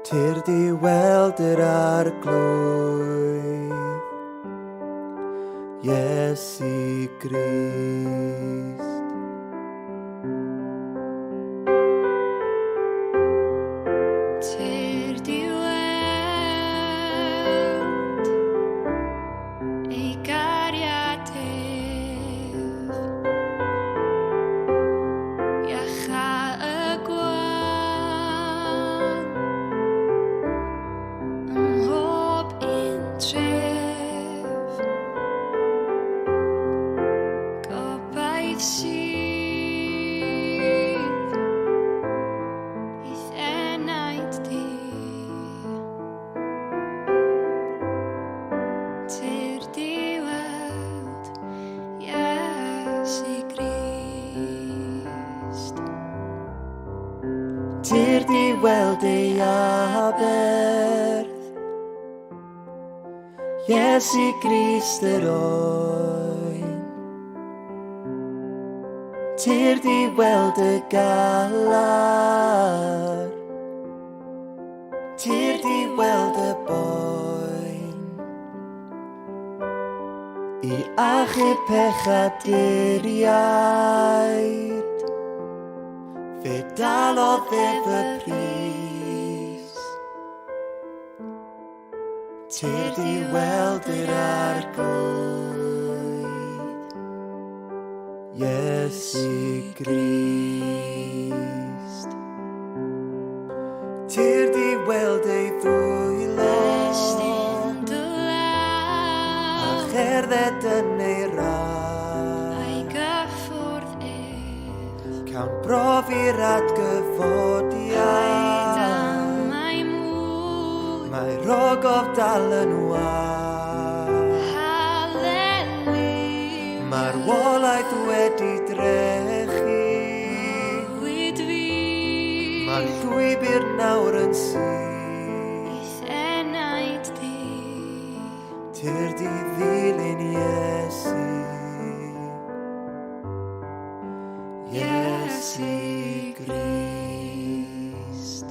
Tyrd i weld yr arglwydd Iesu Grist. Tyrd i weld ei gariad ef. Iacha y gwan ym mhob un tref. Gobaith sydd i'th enaid di. Tyrd i weld Iesu Grist. Tyrd i weld ei aberth Iesu Grist yr oen Tyrd i weld y galar Tyrd i weld y boen I achub pechaduriaid Fe dalodd ef y pris Tyrd i weld yr arglwydd Iesu Grist Tyrd i weld ei ddwylo Estyn dy A law cherdded yn ei ran A'i gyffwrdd ef Cawn brofi'r atgyfodiad Paid amau mwy Mae'r ogof dal yn wag Haleluia Marwolaeth wedi drechu Bywyd fi Mae'r llwybr nawr yn syth I'th enaid di Tyrd i ddilyn Iesu Iesu Grist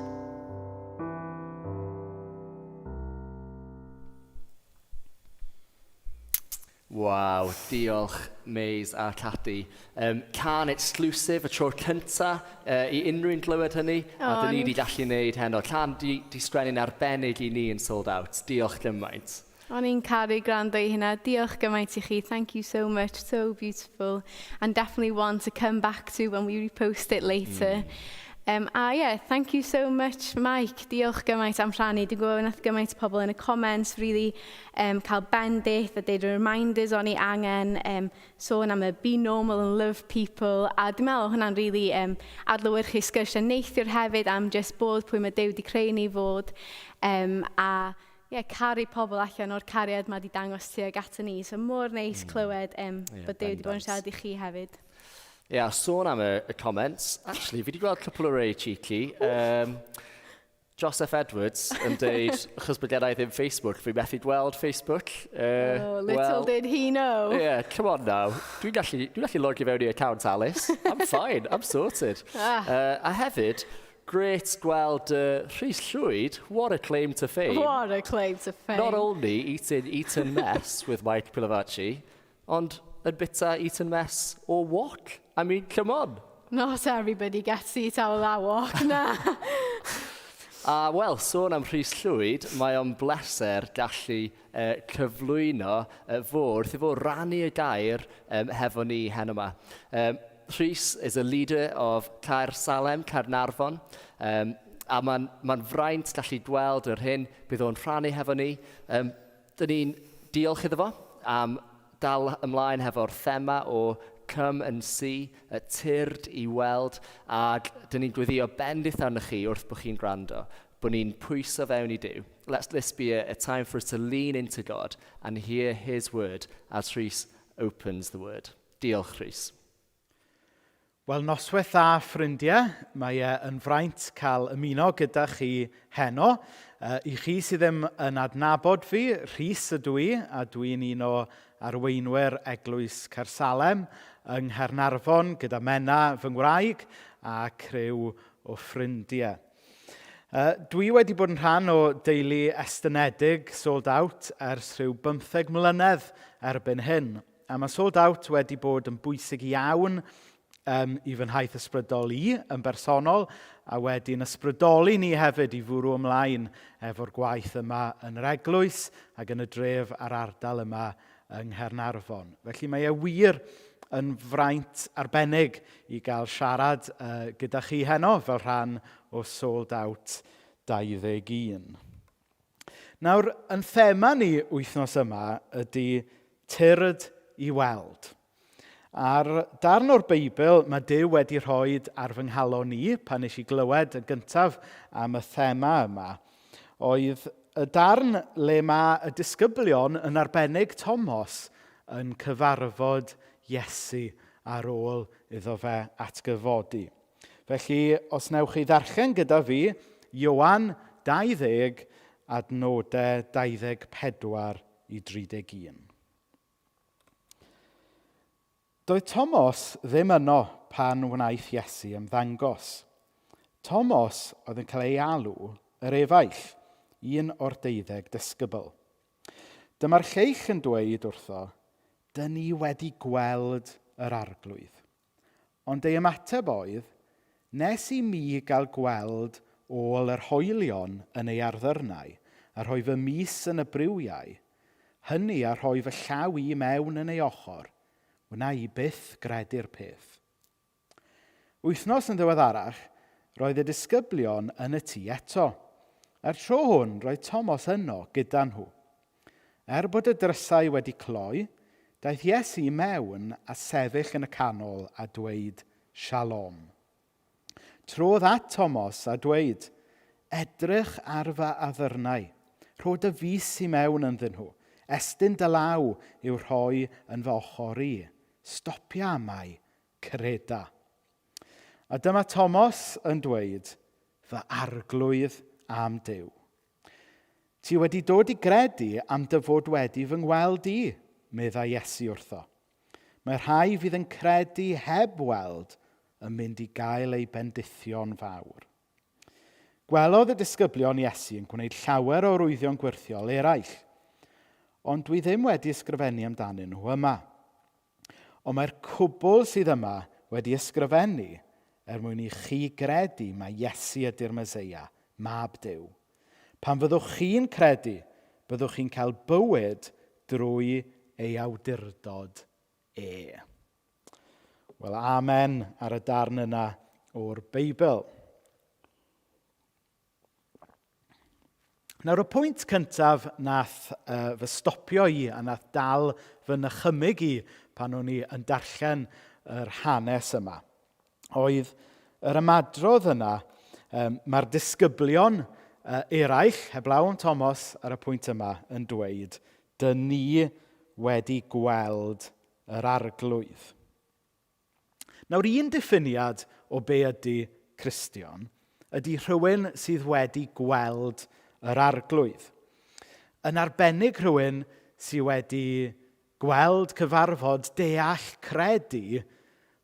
Waw, diolch Maze a Cadi. Um, can exclusive, y tro cynta uh, i unrhyw un glywed hynny, oh, a dyn ni wedi gallu gwneud heno. Can di, di sgwennu'n arbennig i ni yn sold out. Diolch gymaint. O'n i'n caru gwrando i hynna. Diolch gymaint i chi. Thank you so much. So beautiful. And definitely one to come back to when we repost it later. Um, a yeah, thank you so much, Mike. Diolch gymaint am rhannu. Dwi'n gwybod nath gymaint o pobl yn y comments really um, cael bendith a deud y reminders o'n i angen, um, sôn am y be normal and love people. A dwi'n meddwl hwnna'n really um, adlewyrchu sgyrsiau neithiwr hefyd am just bod pwy mae Duw wedi creu ni fod. Um, a yeah, caru pobl allan o'r cariad mae wedi dangos tuag ato ni. So mor neis clywed um, Ie, bod Duw wedi bod yn bendant. siarad i chi hefyd. Ie, yeah, sôn am y, y comments, actually, fi wedi gweld cwpl o rei cheeky. Um, Joseph Edwards yn deud, achos bod gen i ddim Facebook, fi methu gweld Facebook. Uh, oh, little well, did he know. Yeah, come on now. Dwi'n gallu, dwi gallu logio fewn i account Alice. I'm fine, I'm sorted. Ah. Uh, a hefyd, great gweld uh, Rhys Llwyd, what a claim to fame. What a claim to fame. Not only eating Eton mess with Mike Pilavachi, ond yn bita Eton mess o wok. I mean, come on. Not everybody gets to eat out of that wok, na. A wel, sôn am Rhys Llwyd, mae o'n bleser gallu uh, cyflwyno uh, fo wrth i fo rannu y gair um, hefo ni heno yma. Um, Rhys is a leader of Caer Salem, Caernarfon, um, a mae'n ma fraint gallu gweld yr hyn bydd o'n rhannu hefo ni. Um, dyn ni'n diolch iddo fo am dal ymlaen hefo'r thema o Come and See, y Tyrd i Weld, ac dyn ni'n gweddio bendith arnoch chi wrth bod chi'n gwrando, bod ni'n pwyso fewn i Duw. Let this be a time for us to lean into God and hear his word as Rhys opens the word. Diolch, Rhys. Wel, noswaith dda, ffrindiau. Mae e yn fraint cael ymuno gyda chi heno. I chi sydd ddim yn adnabod fi, Rhys ydw i, a dwi'n un o arweinwyr Eglwys Caersalem yng Nghaernarfon gyda Menna, fy ngwraig, a criw o ffrindiau. Dwi wedi bod yn rhan o deulu estynedig Sold Out ers rhyw bymtheg mlynedd erbyn hyn. A mae Sold Out wedi bod yn bwysig iawn i fy nhaith ysbrydol i yn bersonol, a wedi'n ysbrydoli ni hefyd i fwrw ymlaen efo'r gwaith yma yn yr eglwys ac yn y dref a'r ardal yma yng Nghaernarfon. Felly mae e wir yn fraint arbennig i gael siarad gyda chi heno fel rhan o Sold Out 21. Nawr, yn thema ni wythnos yma ydy Tyrd i Weld. A'r darn o'r Beibl mae Duw wedi rhoi ar fy nghalon i, pan nes i glywed yn gyntaf am y thema yma, oedd y darn le mae y disgyblion, yn arbennig Tomos, yn cyfarfod Iesu ar ôl iddo fe atgyfodi. Felly, os newch chi ddarllen gyda fi, Ioan 20, adnodau 24 i 31. Doedd Tomos ddim yno pan wnaeth Iesu ymddangos. Tomos oedd yn cael ei alw yr efaill, un o'r deuddeg disgybl. Dyma'r lleill yn dweud wrtho, Dyn ni wedi gweld yr arglwydd. Ond ei ymateb oedd, Nes i mi gael gweld ôl yr hoelion yn ei arddyrnau, a rhoi fy mys yn y briwiau, hynny a rhoi fy llaw i mewn yn ei ochr, wna i byth gredu'r peth. Wythnos yn ddiweddarach, roedd y disgyblion yn y tŷ eto. A'r tro hwn, roedd Tomos yno gyda nhw. Er bod y drysau wedi cloi, daeth Iesu i mewn a sefyll yn y canol a dweud, Shalom. Trodd at Tomos a dweud, Edrych ar fy addyrnau, rho dy fys i mewn ynddyn nhw, estyn dy law i'w rhoi yn fy ochr i. Stopia amau, creda. A dyma Tomos yn dweud, Fy arglwydd a'm Duw. Ti wedi dod i gredu am dy fod wedi fy ngweld i, meddai Iesu wrtho. Mae rhai fydd yn credu heb weld yn mynd i gael eu bendithio'n fawr. Gwelodd y disgyblion Iesu yn gwneud llawer o arwyddion gwyrthiol eraill, ond dwi ddim wedi ysgrifennu amdanyn nhw yma. Ond mae'r cwbl sydd yma wedi ysgrifennu er mwyn i chi gredu mai Iesu ydy'r Meseia, Mab Duw. Pan fyddwch chi'n credu, byddwch chi'n cael bywyd drwy ei awdurdod e. Wel, amen ar y darn yna o'r Beibl. Nawr, y pwynt cyntaf nath fy stopio i a nath dal fy nychymyg i pan o'n i yn darllen yr hanes yma oedd yr ymadrodd yna, mae'r disgyblion eraill, heblaw am Tomos ar y pwynt yma, yn dweud, Dyn ni wedi gweld yr arglwydd. Nawr, un diffiniad o be ydy Cristion ydy rhywun sydd wedi gweld yr arglwydd. Yn arbennig rhywun sydd wedi gweld, cyfarfod, deall, credu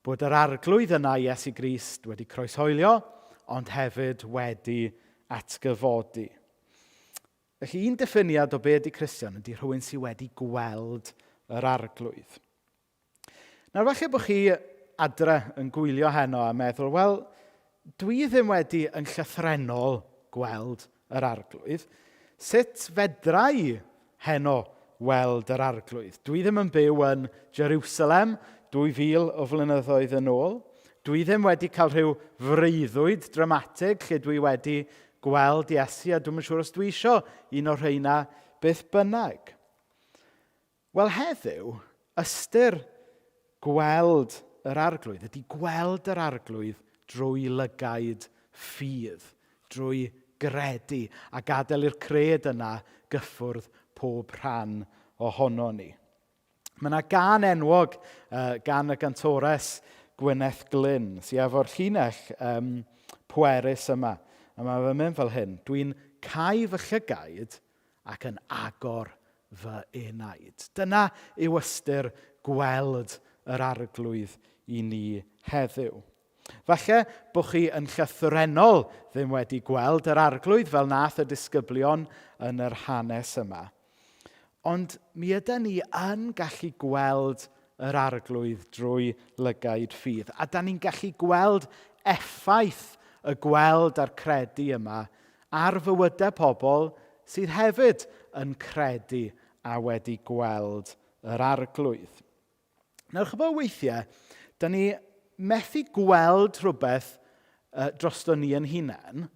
bod yr arglwydd yna, Iesu Grist, wedi croeshoelio, ond hefyd wedi atgyfodi. Felly un diffiniad o be ydy Cristion ydy rhywun sydd wedi gweld yr arglwydd. Nawr, falle bod chi adre yn gwylio heno a meddwl, wel, dwi ddim wedi yn llythrennol gweld yr arglwydd. Sut fedra i heno weld yr arglwydd? Dwi ddim yn byw yn Jerusalem 2000 o flynyddoedd yn ôl. Dwi ddim wedi cael rhyw freuddwyd dramatig lle dwi wedi gweld Iesu a dwi'm yn siŵr os dwi isio un o'r rheina beth bynnag. Wel heddiw, ystyr gweld yr arglwydd ydy gweld yr arglwydd drwy lygaid ffydd, drwy gredu a gadael i'r cred yna gyffwrdd pob rhan ohono ni. Mae yna gan enwog uh, gan y gantores Gwyneth Glyn sydd efo'r llinell um, pwerus yma. A mae fe'n mynd fel hyn. Dwi'n cau fy llygaid ac yn agor fy enaid. Dyna yw ystyr gweld yr arglwydd i ni heddiw. Falle bod chi yn llythrennol ddim wedi gweld yr arglwydd fel nath y disgyblion yn yr hanes yma. Ond mi ydy ni yn gallu gweld yr arglwydd drwy lygaid ffydd. A da ni'n gallu gweld effaith y gweld a'r credu yma ar fywydau pobl sydd hefyd yn credu a wedi gweld yr arglwydd. Nawr, chybod weithiau, da ni methu gweld rhywbeth uh, drosto ni yn hunain,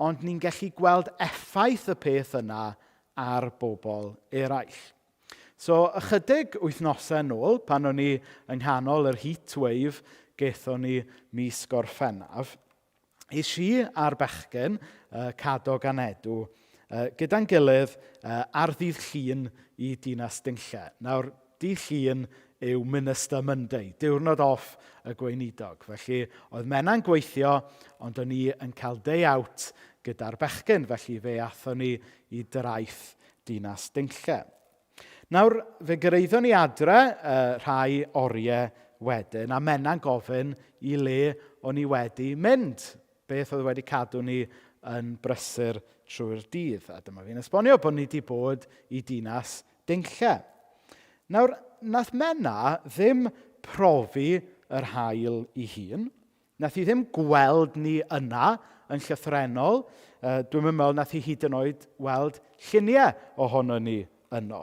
ond ni'n gallu gweld effaith y peth yna ar bobl eraill. So, ychydig wythnosau nôl, pan o'n i yng nghanol yr heat wave gethon ni mis Gorffennaf, es i a'r bechgyn, uh, Cadog a Nedw, uh, gyda'n gilydd uh, ar ddydd Llun i Dinas Dinlle. Nawr, dydd Llun yw Minister Monday, diwrnod off y gweinidog. Felly, oedd Mena'n gweithio, ond o'n i yn cael day out gyda'r bechgyn, felly fe athon ni i draeth Dinas Dinlle. Nawr, fe gyrraeddon ni adre uh, rhai oriau wedyn, a Mena'n gofyn i le o'n i wedi mynd. Beth oedd wedi cadw ni yn brysur trwy'r dydd. A dyma fi'n esbonio bod ni wedi bod i dinas Dinlle. Nawr, nath Mena ddim profi yr haul i hun. Nath hi ddim gweld ni yna yn llythrennol. Uh, dwi'n meddwl nath hi hyd yn oed weld lluniau ohono ni yno.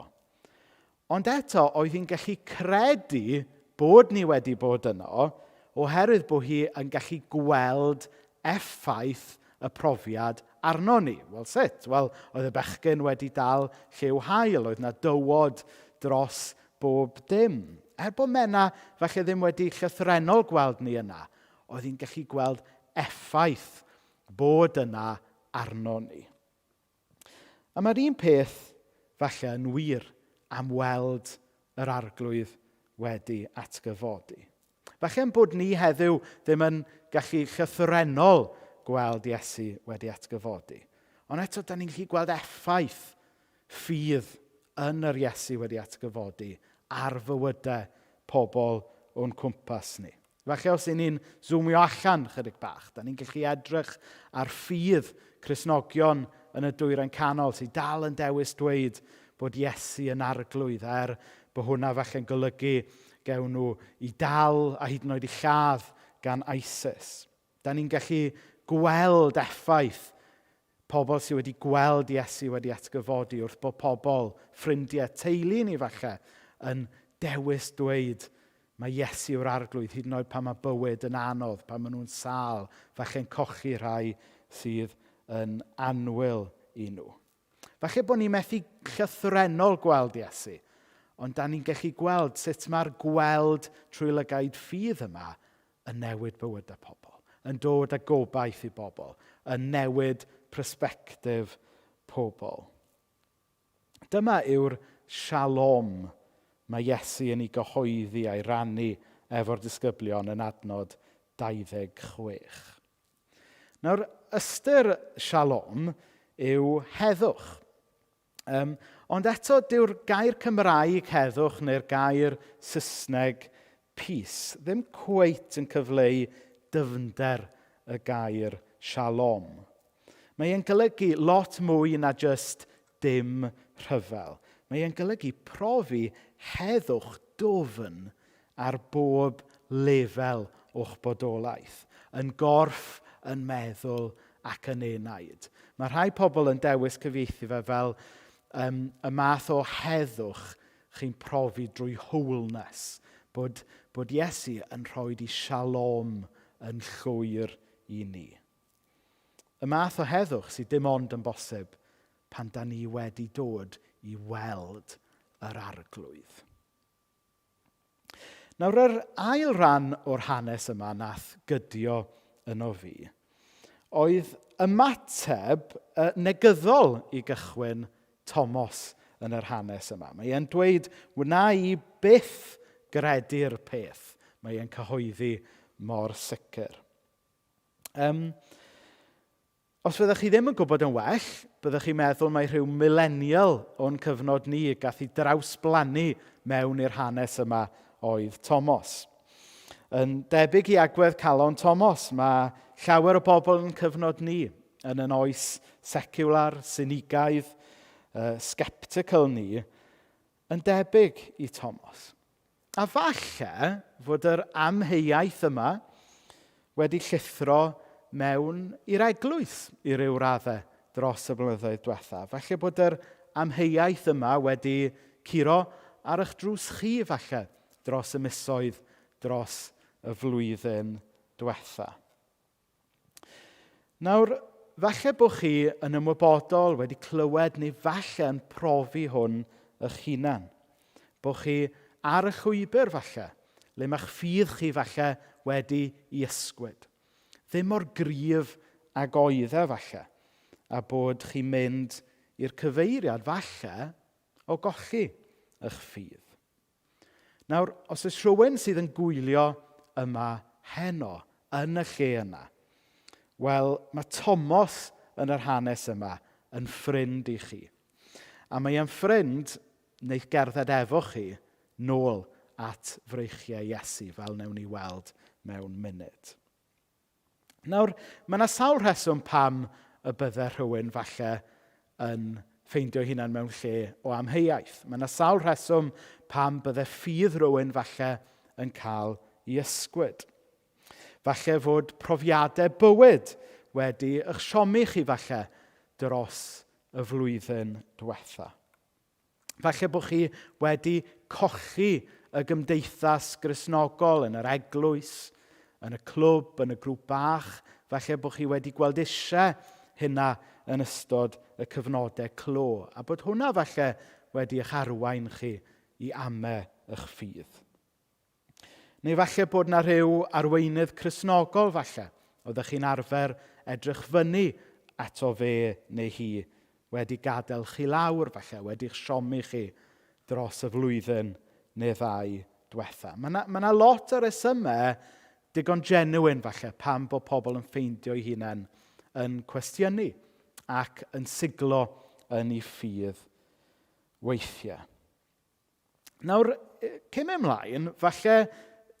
Ond eto, oedd hi'n gallu credu bod ni wedi bod yno oherwydd bod hi yn gallu gweld effaith y profiad arno ni. Wel, sut? Wel, oedd y bechgyn wedi dal lliw haul, oedd na dywod dros bob dim. Er bod Mena falle ddim wedi llythrennol gweld ni yna, oedd hi'n gallu gweld effaith bod yna arno ni. A mae'r un peth falle yn wir am weld yr arglwydd wedi atgyfodi. Falle yn bod ni heddiw ddim yn gallu llythrennol gweld Iesu wedi atgyfodi. Ond eto, da ni'n gallu gweld effaith ffydd yn yr Iesu wedi atgyfodi ar fywydau pobl o'n cwmpas ni. Falle os y'n ni'n zoomio allan chydig bach, da ni'n gallu edrych ar ffydd Cristnogion yn y dwyrain canol sydd dal yn dewis dweud bod Iesu yn arglwydd, er bod hwnna falle'n golygu gewn nhw i dal a hyd yn oed i lladd gan ISIS. Da ni'n gallu gweld effaith pobl sydd wedi gweld Iesu wedi atgyfodi wrth bod pobl, ffrindiau, teulu ni falle, yn dewis dweud mae Iesu yw'r arglwydd, hyd yn oed pan mae bywyd yn anodd, pan maen nhw'n sâl, falle'n cochi rhai sydd yn annwyl i nhw. Falle bod ni'n methu llythrennol gweld Iesu, ond da ni'n gallu gweld sut mae'r gweld trwy lygaid ffydd yma yn newid bywydau pobl, yn dod â gobaith i bobl, yn newid persbectif pobl. Dyma yw'r shalom mae Iesu yn ei gyhoeddi a'i rannu efo'r disgyblion yn adnod 26. Nawr, ystyr shalom yw heddwch. Um, ond eto, dyw'r gair Cymraeg heddwch neu'r gair Saesneg peace ddim cweit yn cyfleu dyfnder y gair shalom. Mae e'n golygu lot mwy na just dim rhyfel. Mae e'n golygu profi heddwch dwfn ar bob lefel o'ch bodolaeth. Yn gorff, yn meddwl ac yn enaid. Mae rhai pobl yn dewis cyfieithu fe fel um, y math o heddwch chi'n profi drwy wholeness. Bod, bod Iesu yn rhoi di shalom yn llwyr i ni. Y math o heddwch sydd dim ond yn bosib pan da ni wedi dod i weld yr arglwydd. Nawr, yr ail ran o'r hanes yma nath gydio yno fi oedd ymateb negyddol i gychwyn Tomos yn yr hanes yma. Mae e'n dweud, wna i byth gredu'r peth. Mae e'n cyhoeddi mor sicr. Um, os fyddech chi ddim yn gwybod yn well, byddech chi'n meddwl mai rhyw millennial o'n cyfnod ni gath ei drawsblannu mewn i'r hanes yma oedd Tomos. Yn debyg i agwedd calon Tomos, mae llawer o bobl yn cyfnod ni yn yn oes seciwlar, sinigaidd, uh, sceptical ni, yn debyg i Tomos. A falle fod yr amheuaeth yma wedi llithro mewn i'r eglwys i ryw raddau dros y blynyddoedd diwetha. Falle bod yr amheuaeth yma wedi curo ar eich drws chi falle dros y misoedd dros y flwyddyn diwetha. Nawr, falle bod chi yn ymwybodol, wedi clywed neu falle yn profi hwn eich hunan. Bod chi ar y llwybr falle, le mae'ch ffydd chi falle wedi i ysgwyd. Ddim mor gryf ag oedd e falle, a bod chi'n mynd i'r cyfeiriad falle o golli eich ffydd. Nawr, os oes rhywun sydd yn gwylio yma heno, yn y lle yna, wel, mae Tomos yn yr hanes yma yn ffrind i chi. A mae e'n ffrind wneith gerdded efo chi nôl at freichiau Iesu, fel wnewn ni weld mewn munud. Nawr, mae yna sawl rheswm pam y bydde rhywun falle yn ffeindio hunan mewn lle o amheuaeth. Mae yna sawl rheswm pam bydde ffydd rhywun falle yn cael ei ysgwyd. Falle fod profiadau bywyd wedi eich siomi chi falle dros y flwyddyn diwetha. Falle bod chi wedi colli y gymdeithas Gristnogol yn yr eglwys, yn y clwb, yn y grŵp bach. Falle bod chi wedi gweld eisiau hynna yn ystod y cyfnodau clo. A bod hwnna falle wedi eich arwain chi i ame eich ffydd. Neu falle bod 'na rhyw arweinydd Cristnogol falle, oeddech chi'n arfer edrych fyny ato fe neu hi wedi gadael chi lawr falle, wedi'ch siomi chi dros y flwyddyn neu ddau diwetha. Mae 'na, ma 'na lot o resymau digon genuine falle pam bod pobl yn ffeindio eu hunain yn cwestiynu ac yn siglo yn eu ffydd weithiau. Nawr, cyn mynd ymlaen, falle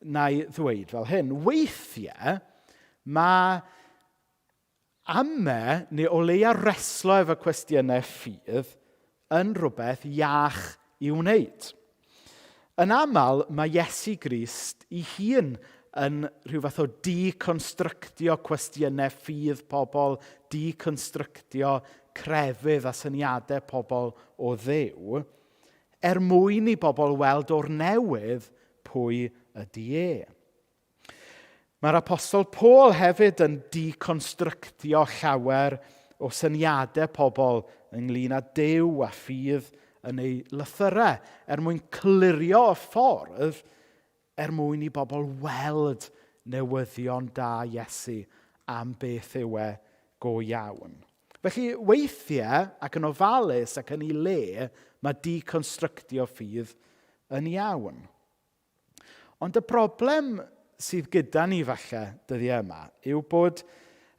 na i ddweud fel hyn. Weithiau, mae ame, neu o leia reslo efo cwestiynau ffydd, yn rhywbeth iach i wneud. Yn aml, mae Iesu Grist ei hun yn rhyw fath o deconstructio cwestiynau ffydd pobl, deconstructio crefydd a syniadau pobl o Dduw, er mwyn i bobl weld o'r newydd pwy ydy e. Mae'r apostol Paul hefyd yn deconstructio llawer o syniadau pobl ynglyn â Duw a ffydd yn ei lythyrau, er mwyn clirio y ffordd er mwyn i bobl weld newyddion da Iesu am beth yw e go iawn. Felly, weithiau, ac yn ofalus ac yn ei le, mae deconstructio ffydd yn iawn. Ond y broblem sydd gyda ni falle dyddiau yma yw bod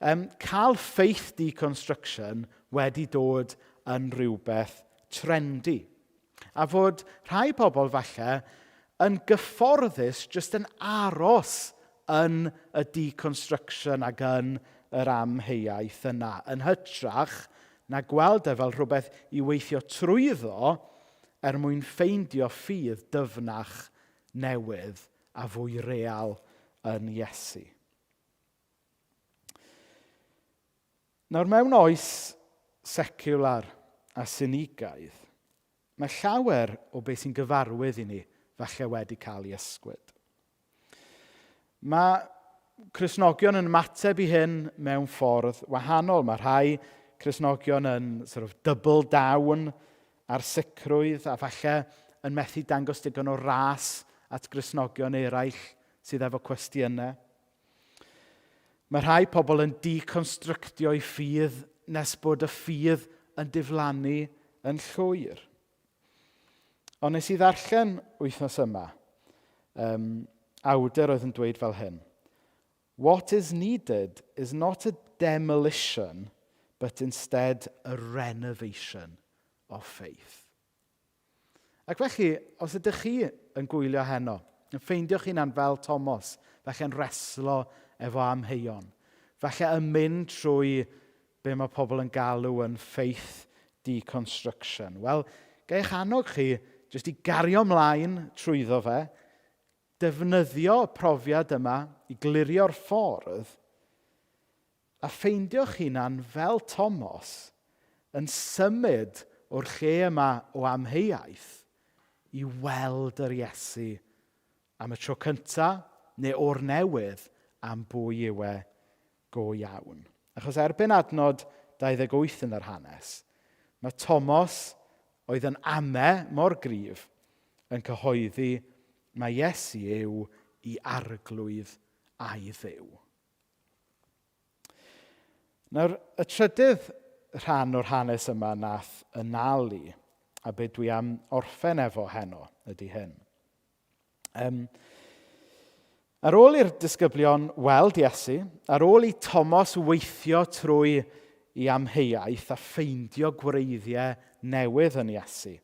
um, cael faith deconstruction wedi dod yn rhywbeth trendy. A fod rhai pobl falle yn gyfforddus jyst yn aros yn y deconstruction ac yn yr amheuaeth yna, yn hytrach na gweld e fel rhywbeth i weithio trwyddo er mwyn ffeindio ffydd dyfnach newydd a fwy real yn Iesu. Nawr, mewn oes seciwlar a sinigaidd, mae llawer o beth sy'n gyfarwydd i ni falle wedi cael ei ysgwyd. Mae Cristnogion yn ymateb i hyn mewn ffordd wahanol. Mae rhai Cristnogion yn sort of double down ar sicrwydd a falle yn methu dangos digon o ras at Gristnogion eraill sydd efo cwestiynau. Mae rhai pobl yn deconstructio eu ffydd nes bod y ffydd yn diflannu yn llwyr. Ond nes i ddarllen wythnos yma, um, awdur oedd yn dweud fel hyn. What is needed is not a demolition, but instead a renovation of faith. Ac felly, os ydych chi yn gwylio heno, yn ffeindio'ch hunan fel Tomos, falle'n reslo efo amheuon, falle yn mynd trwy be mae pobl yn galw yn faith deconstruction. Wel, ga i'ch annog chi jyst i gario mlaen trwyddo fe, defnyddio y profiad yma i glirio'r ffordd, a ffeindio'ch hunan fel Tomos yn symud o'r lle yma o amheuaeth i weld yr Iesu am y tro cynta neu o'r newydd am bwy yw e go iawn. Achos erbyn adnod 28 yn yr hanes, mae Tomos oedd yn ame mor gryf yn cyhoeddi mae Iesu yw i arglwydd a'i dduw. Nawr, y trydydd rhan o'r hanes yma nath y nalu, a be dwi am orffen efo heno, ydy hyn. Um, ar ôl i'r disgyblion weld Iesu, ar ôl i Tomos weithio trwy i amheuaeth a ffeindio gwreiddiau newydd yn Iesu,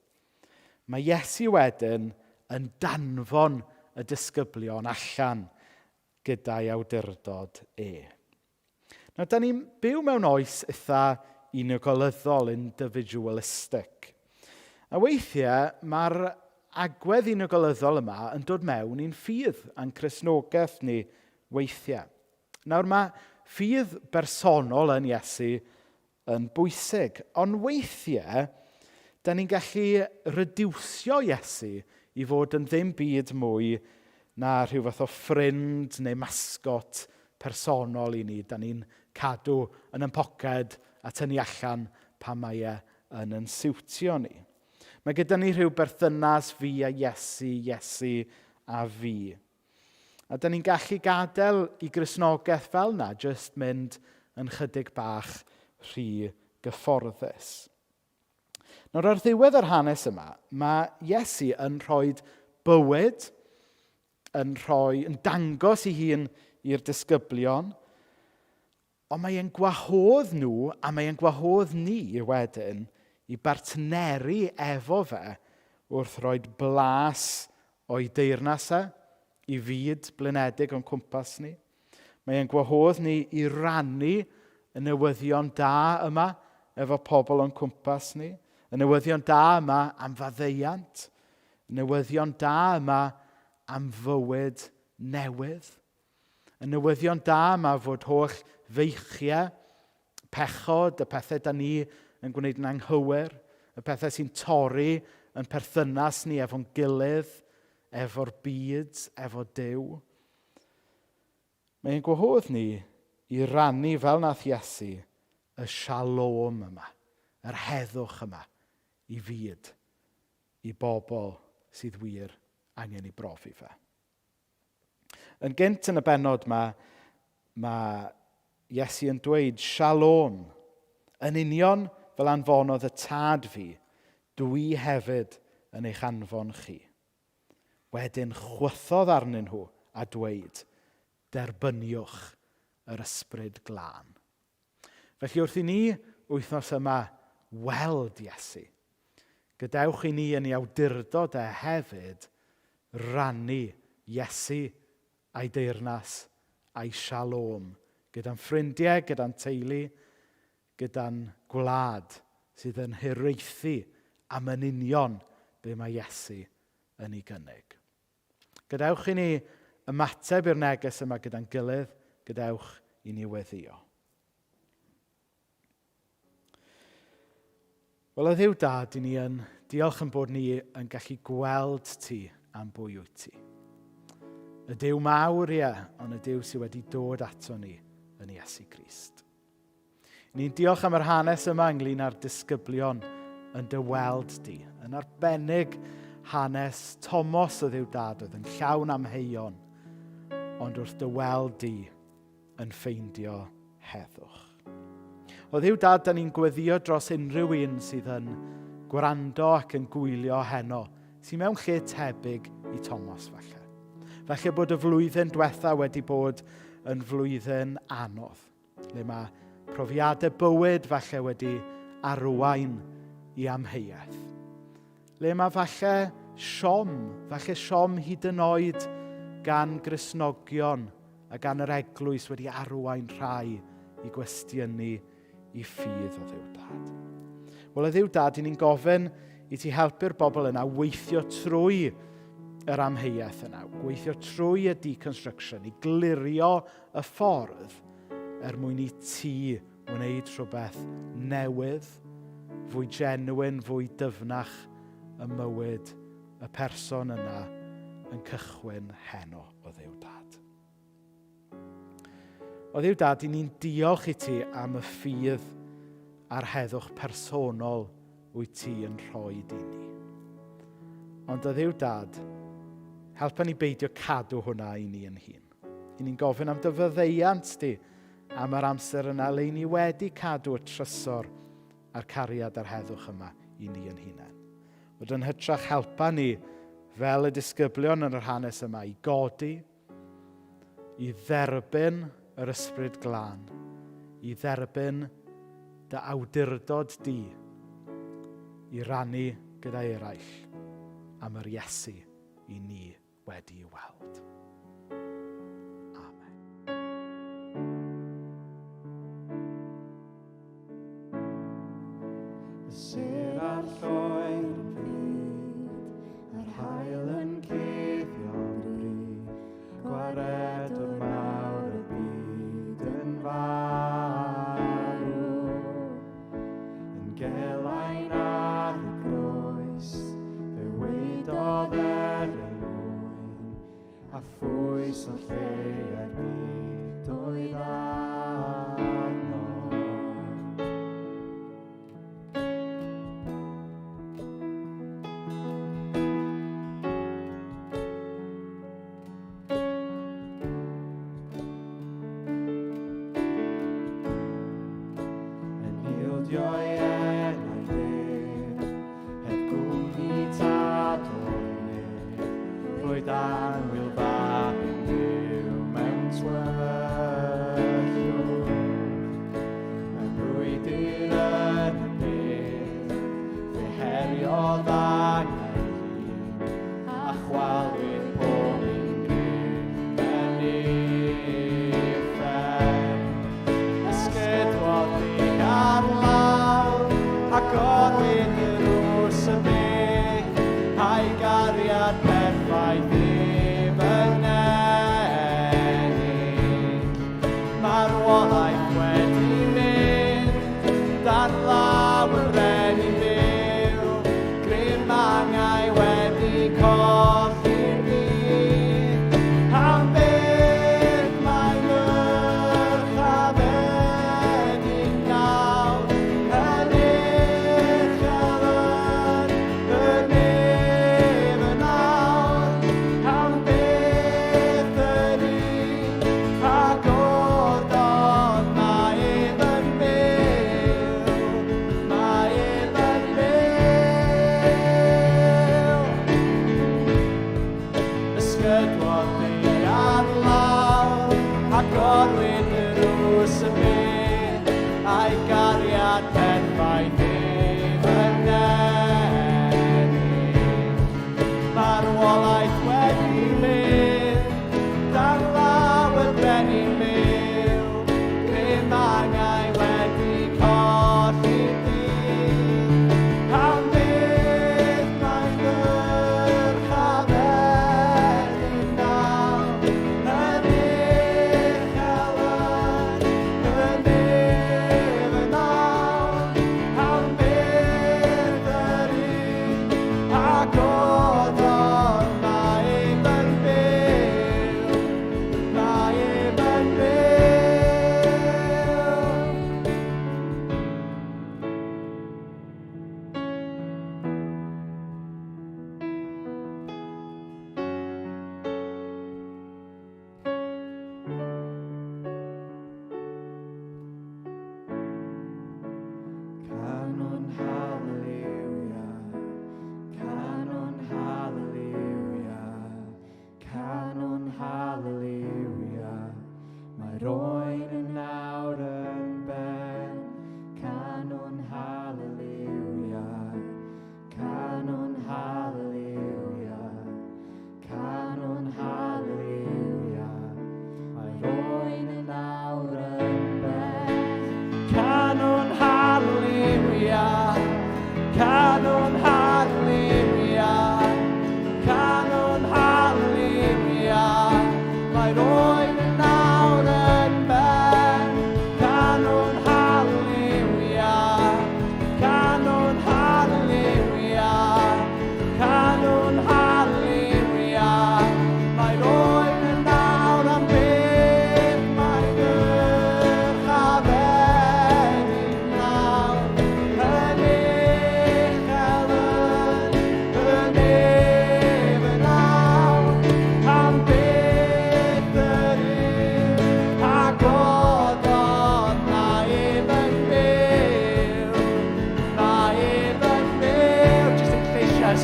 mae Iesu wedyn yn danfon y disgyblion allan gyda'i awdurdod e. Nawr, da ni'n byw mewn oes eitha unigolyddol, individualistic. A weithiau, mae'r agwedd unigolyddol yma yn dod mewn i'n ffydd a'n Cristnogaeth ni weithiau. Nawr, mae ffydd bersonol yn Iesu yn bwysig, ond weithiau, da ni'n gallu reducio Iesu i fod yn ddim byd mwy na rhyw fath o ffrind neu mascot personol i ni. Da ni'n cadw yn ein poced a tynnu allan pan mae e yn yn siwtio ni. Mae gyda ni rhyw berthynas fi a Iesu, Iesu a fi. A da ni'n gallu gadael i Gristnogaeth fel na, jyst mynd yn chydig bach rhy gyfforddus. Nawr, ar ddiwedd yr hanes yma, mae Iesu yn rhoi bywyd, yn, rhoi, yn dangos ei hun i'r disgyblion, ond mae e'n gwahodd nhw, a mae e'n gwahodd ni wedyn, i bartneri efo fe wrth roi blas o'i deyrnas e, i fyd blinedig o'n cwmpas ni. Mae e'n gwahodd ni i rannu y newyddion da yma efo pobl o'n cwmpas ni. Y newyddion da yma am faddeuant. Y newyddion da yma am fywyd newydd. Y newyddion da yma fod holl feichiau, pechod, y pethau da ni yn gwneud yn anghywir, y pethau sy'n torri yn perthynas ni efo'n gilydd, efo'r byd, efo Duw. Mae'n gwahodd ni i rannu fel nath Iesu y shalom yma, yr heddwch yma i fyd, i bobl sydd wir angen i brofi fe. Yn gynt yn y bennod mae, mae Iesu yn dweud shalom. Yn union fel anfonodd y tad fi, dwi hefyd yn eich anfon chi. Wedyn chwythodd arnyn nhw a dweud, derbyniwch yr ysbryd glân. Felly wrth i ni wythnos yma weld Iesu, gadewch i ni yn ei awdurdod e hefyd rannu Iesu a'i deyrnas a'i shalom gyda'n ffrindiau, gyda'n teulu, gyda'n gwlad sydd yn hiraethu am yn union be mae Iesu yn ei gynnig. Gadewch i ni ymateb i'r neges yma gyda'n gilydd, gadewch i ni weddïo. Wel, o Dduw Dad, i ni yn diolch yn bod ni yn gallu gweld ti am bwy wyt ti. Y Duw mawr, ie, ond y Duw sydd wedi dod ato ni yn Iesu Grist. Ni'n diolch am yr hanes yma ynglyn â'r disgyblion yn dy weld di. Yn arbennig hanes Tomos o Dduw Dad oedd yn llawn amheuon, ond wrth dy weld di yn ffeindio heddwch. O Dduw Dad, da ni'n gweddio dros unrhyw un sydd yn gwrando ac yn gwylio heno, sydd mewn lle tebyg i Tomos falle. Falle bod y flwyddyn diwetha wedi bod yn flwyddyn anodd, le mae profiadau bywyd falle wedi arwain i amheuaeth. Le mae falle siom, falle siom hyd yn oed gan Gristnogion a gan yr eglwys wedi arwain rhai i gwestiynu i ffydd o Dduw Dad. Wel, o Dduw Dad, i ni'n gofyn i ti helpu'r bobl yna weithio trwy yr amheuaeth yna, gweithio trwy y deconstruction, i glirio y ffordd er mwyn i ti wneud rhywbeth newydd, fwy genuine, fwy dyfnach y mywyd y person yna yn cychwyn heno o Dduw Dad. O Dduw Dad, i ni'n diolch i ti am y ffydd a'r heddwch personol wyt ti yn rhoi i ni. Ond o Dduw Dad, helpa ni beidio cadw hwnna i ni yn hun. I ni'n gofyn am dy faddeuant di am yr amser yna le ni wedi cadw y trysor a'r cariad a'r heddwch yma i ni yn hunain. Fod yn hytrach helpa ni fel y disgyblion yn yr hanes yma i godi, i dderbyn yr ysbryd glân, i dderbyn dy awdurdod di i rannu gyda eraill am yr Iesu i ni wedi weld. Amen. Y sêr a'r lloer yn pryd, yr haul yn cuddio'n bri, gwaredwr mawr y byd yn farw. Yn gelain ar y groes, fe waedodd er ei mwyn, a phwys o lleia'r byd oedd arno. Yn ildio'i enaid ef, heb gwmni tad o'r nef, rhoed annwyl fab yn byw mewn tywyllwch. Mewn brwydr yn y bedd, fe heriodd angau hun, a chwalwyd pob un grym mewn uffern. Ysgydwodd ddig ar lawr,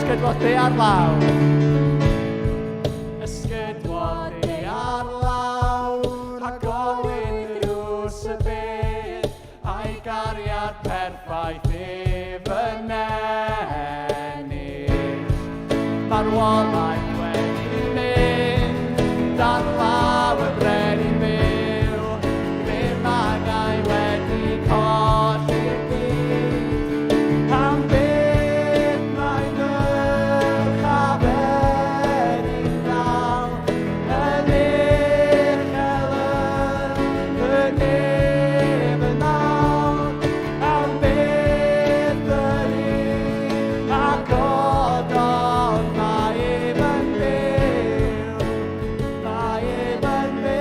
Ysgydwodd ddaear lawr. Ysgydwodd ddaear lawr, agorwyd drws y bedd, a'i gariad perffaith ef yn ennill. Marwolaeth wedi mynd, dan law y brenin byw, grym angau wedi colli'r byd. Am beth mae dyrchafen dal yn uchel yn y nef yn awr, am beth yr un a gododd, mae ef yn byw, mae ef yn byw.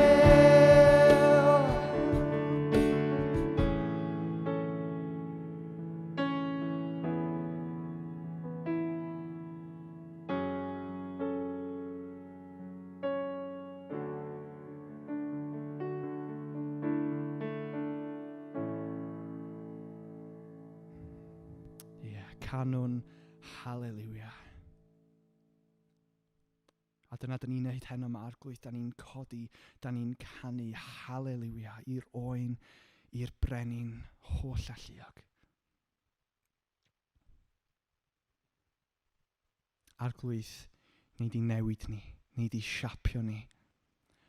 Ie, yeah, canwn haleluia. A dyna dyn ni'n neud heno yma, arglwydd, da ni'n codi, da ni'n canu haleluia i'r oen, i'r brenin holl alluog. Arglwydd, nei di newid ni, nei di siapio ni,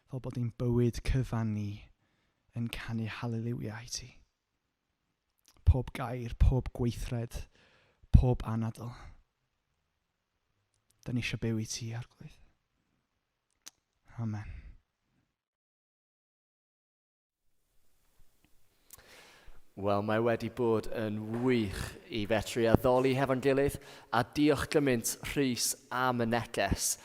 fel bod ein bywyd cyfan ni yn canu haleliwia i ti. Pob gair, pob gweithred, pob anadl. Da ni eisiau byw i ti, Arglwydd. Amen. Wel, mae wedi bod yn wych i fetru addoli hefo'n gilydd, a diolch gymaint Rhys am y neges.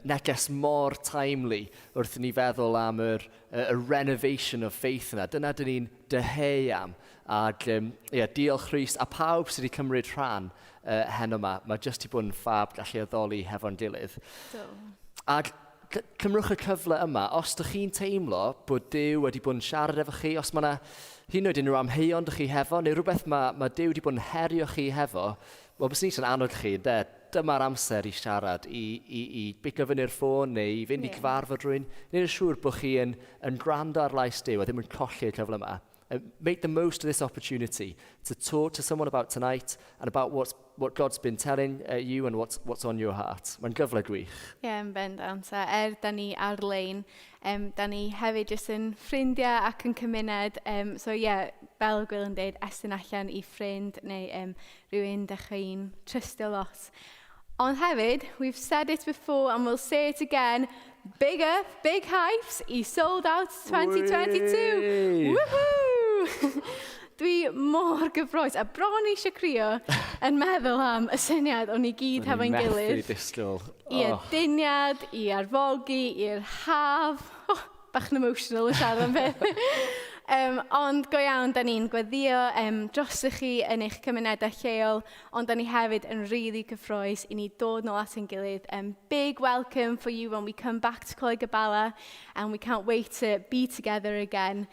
Neges mor timely wrth i ni feddwl am yr, y, y renovation of faith yna. Dyna dyn ni'n dyheu am. Ac um, yeah, diolch Rhys a pawb sydd wedi cymryd rhan heno yma. Mae jyst i bod yn ffab gallu addoli hefo'n gilydd. Do. Ac cymrwch y cyfle yma, os dych chi'n teimlo bod Duw wedi bod yn siarad efo chi, os mae yna hyd yn oed unrhyw amheuon dych chi hefo, neu rhywbeth mae, mae Duw wedi bod yn herio chi hefo, wel, bys ni eisiau'n annog chi, de, dyma'r amser i siarad, i, i, i bigo fyny'r ffôn neu i fynd yeah. i cyfarfod rhywun. Neu'n siŵr bod chi yn, yn gwrando ar lais Duw a ddim yn colli'r cyfle yma. Make the most of this opportunity to talk to someone about tonight and about what's, what God's been telling you and what's, what's on your heart. Mae'n gyfle gwych. Ie, yeah, yn bendant. A er da ni ar-lein, um, da ni hefyd jyst yn ffrindiau ac yn cymuned. Um, so ie, yeah, fel Gwil yn dweud, estyn allan i ffrind neu um, rhywun da chi'n trystio lot. Ond hefyd, we've said it before and we'll say it again, big up, big hypes i Sold Out 2022! Whee! Woohoo! Dwi mor gyffroes a bron eisiau crio yn meddwl am y syniad o'n i gyd hefo'n gilydd. Methu disgwyl. I aduniad, i arfogi, i'r haf. Oh, bach yn emotional yn siarad am beth. Ond go iawn, da ni'n gweddio drosoch chi yn eich cymunedau lleol, ond da ni hefyd yn really cyffroes i ni dod nôl at ein gilydd. Big welcome for you when we come back to Coleg y Bala, and we can't wait to be together again.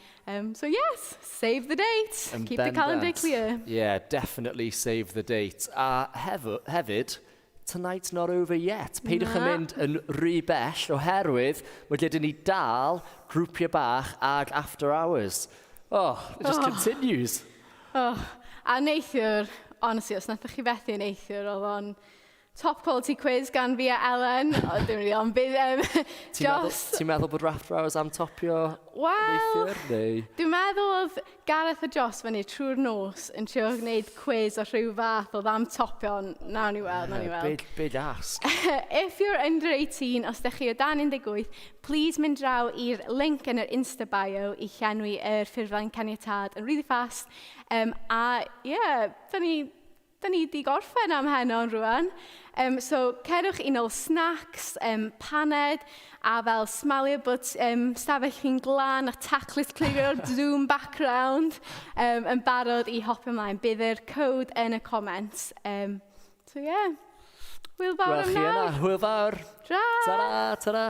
So yes, save the date. Yn Keep the calendar bendant. clear. Yeah, definitely save the date. A hefyd, tonight's not over yet. Peidiwch yn Na. mynd yn rhy bell oherwydd mae gyda ni dal grwpiau bach ag after hours. Oh, it just Oh. continues. Oh, a neithiwr, honestly, os nathoch chi fethu neithiwr, oedd o'n top quality quiz gan fi a Ellen. O, dim rili, ond bydd Ti'n meddwl, Jos... ti meddwl bod after hours am topio Wel, neithiwr? Neu? Dwi'n meddwl oedd Gareth a Jos fyny trwy'r nos yn trio gwneud quiz o rhyw fath oedd am topio, ond nawn ni weld, nawn ni weld. Big, big ask. If you're under 18, os ydych chi o dan 18, please mynd draw i'r link yn yr Insta bio i llenwi yr ffurflen caniatâd yn really fast. A ie, yeah, da ni di gorffen am heno yn rwan. So, cerwch i nôl snacks, paned, a fel smalio bod stafell chi'n glân a taclus clirio'r Zoom background yn barod i hopio ymlaen. Bydd yr code yn y comments. So, yeah. Hwyl fawr Gwel am chi yna. nawr. Hwyl fawr. Tra! Ta-ra, ta-ra.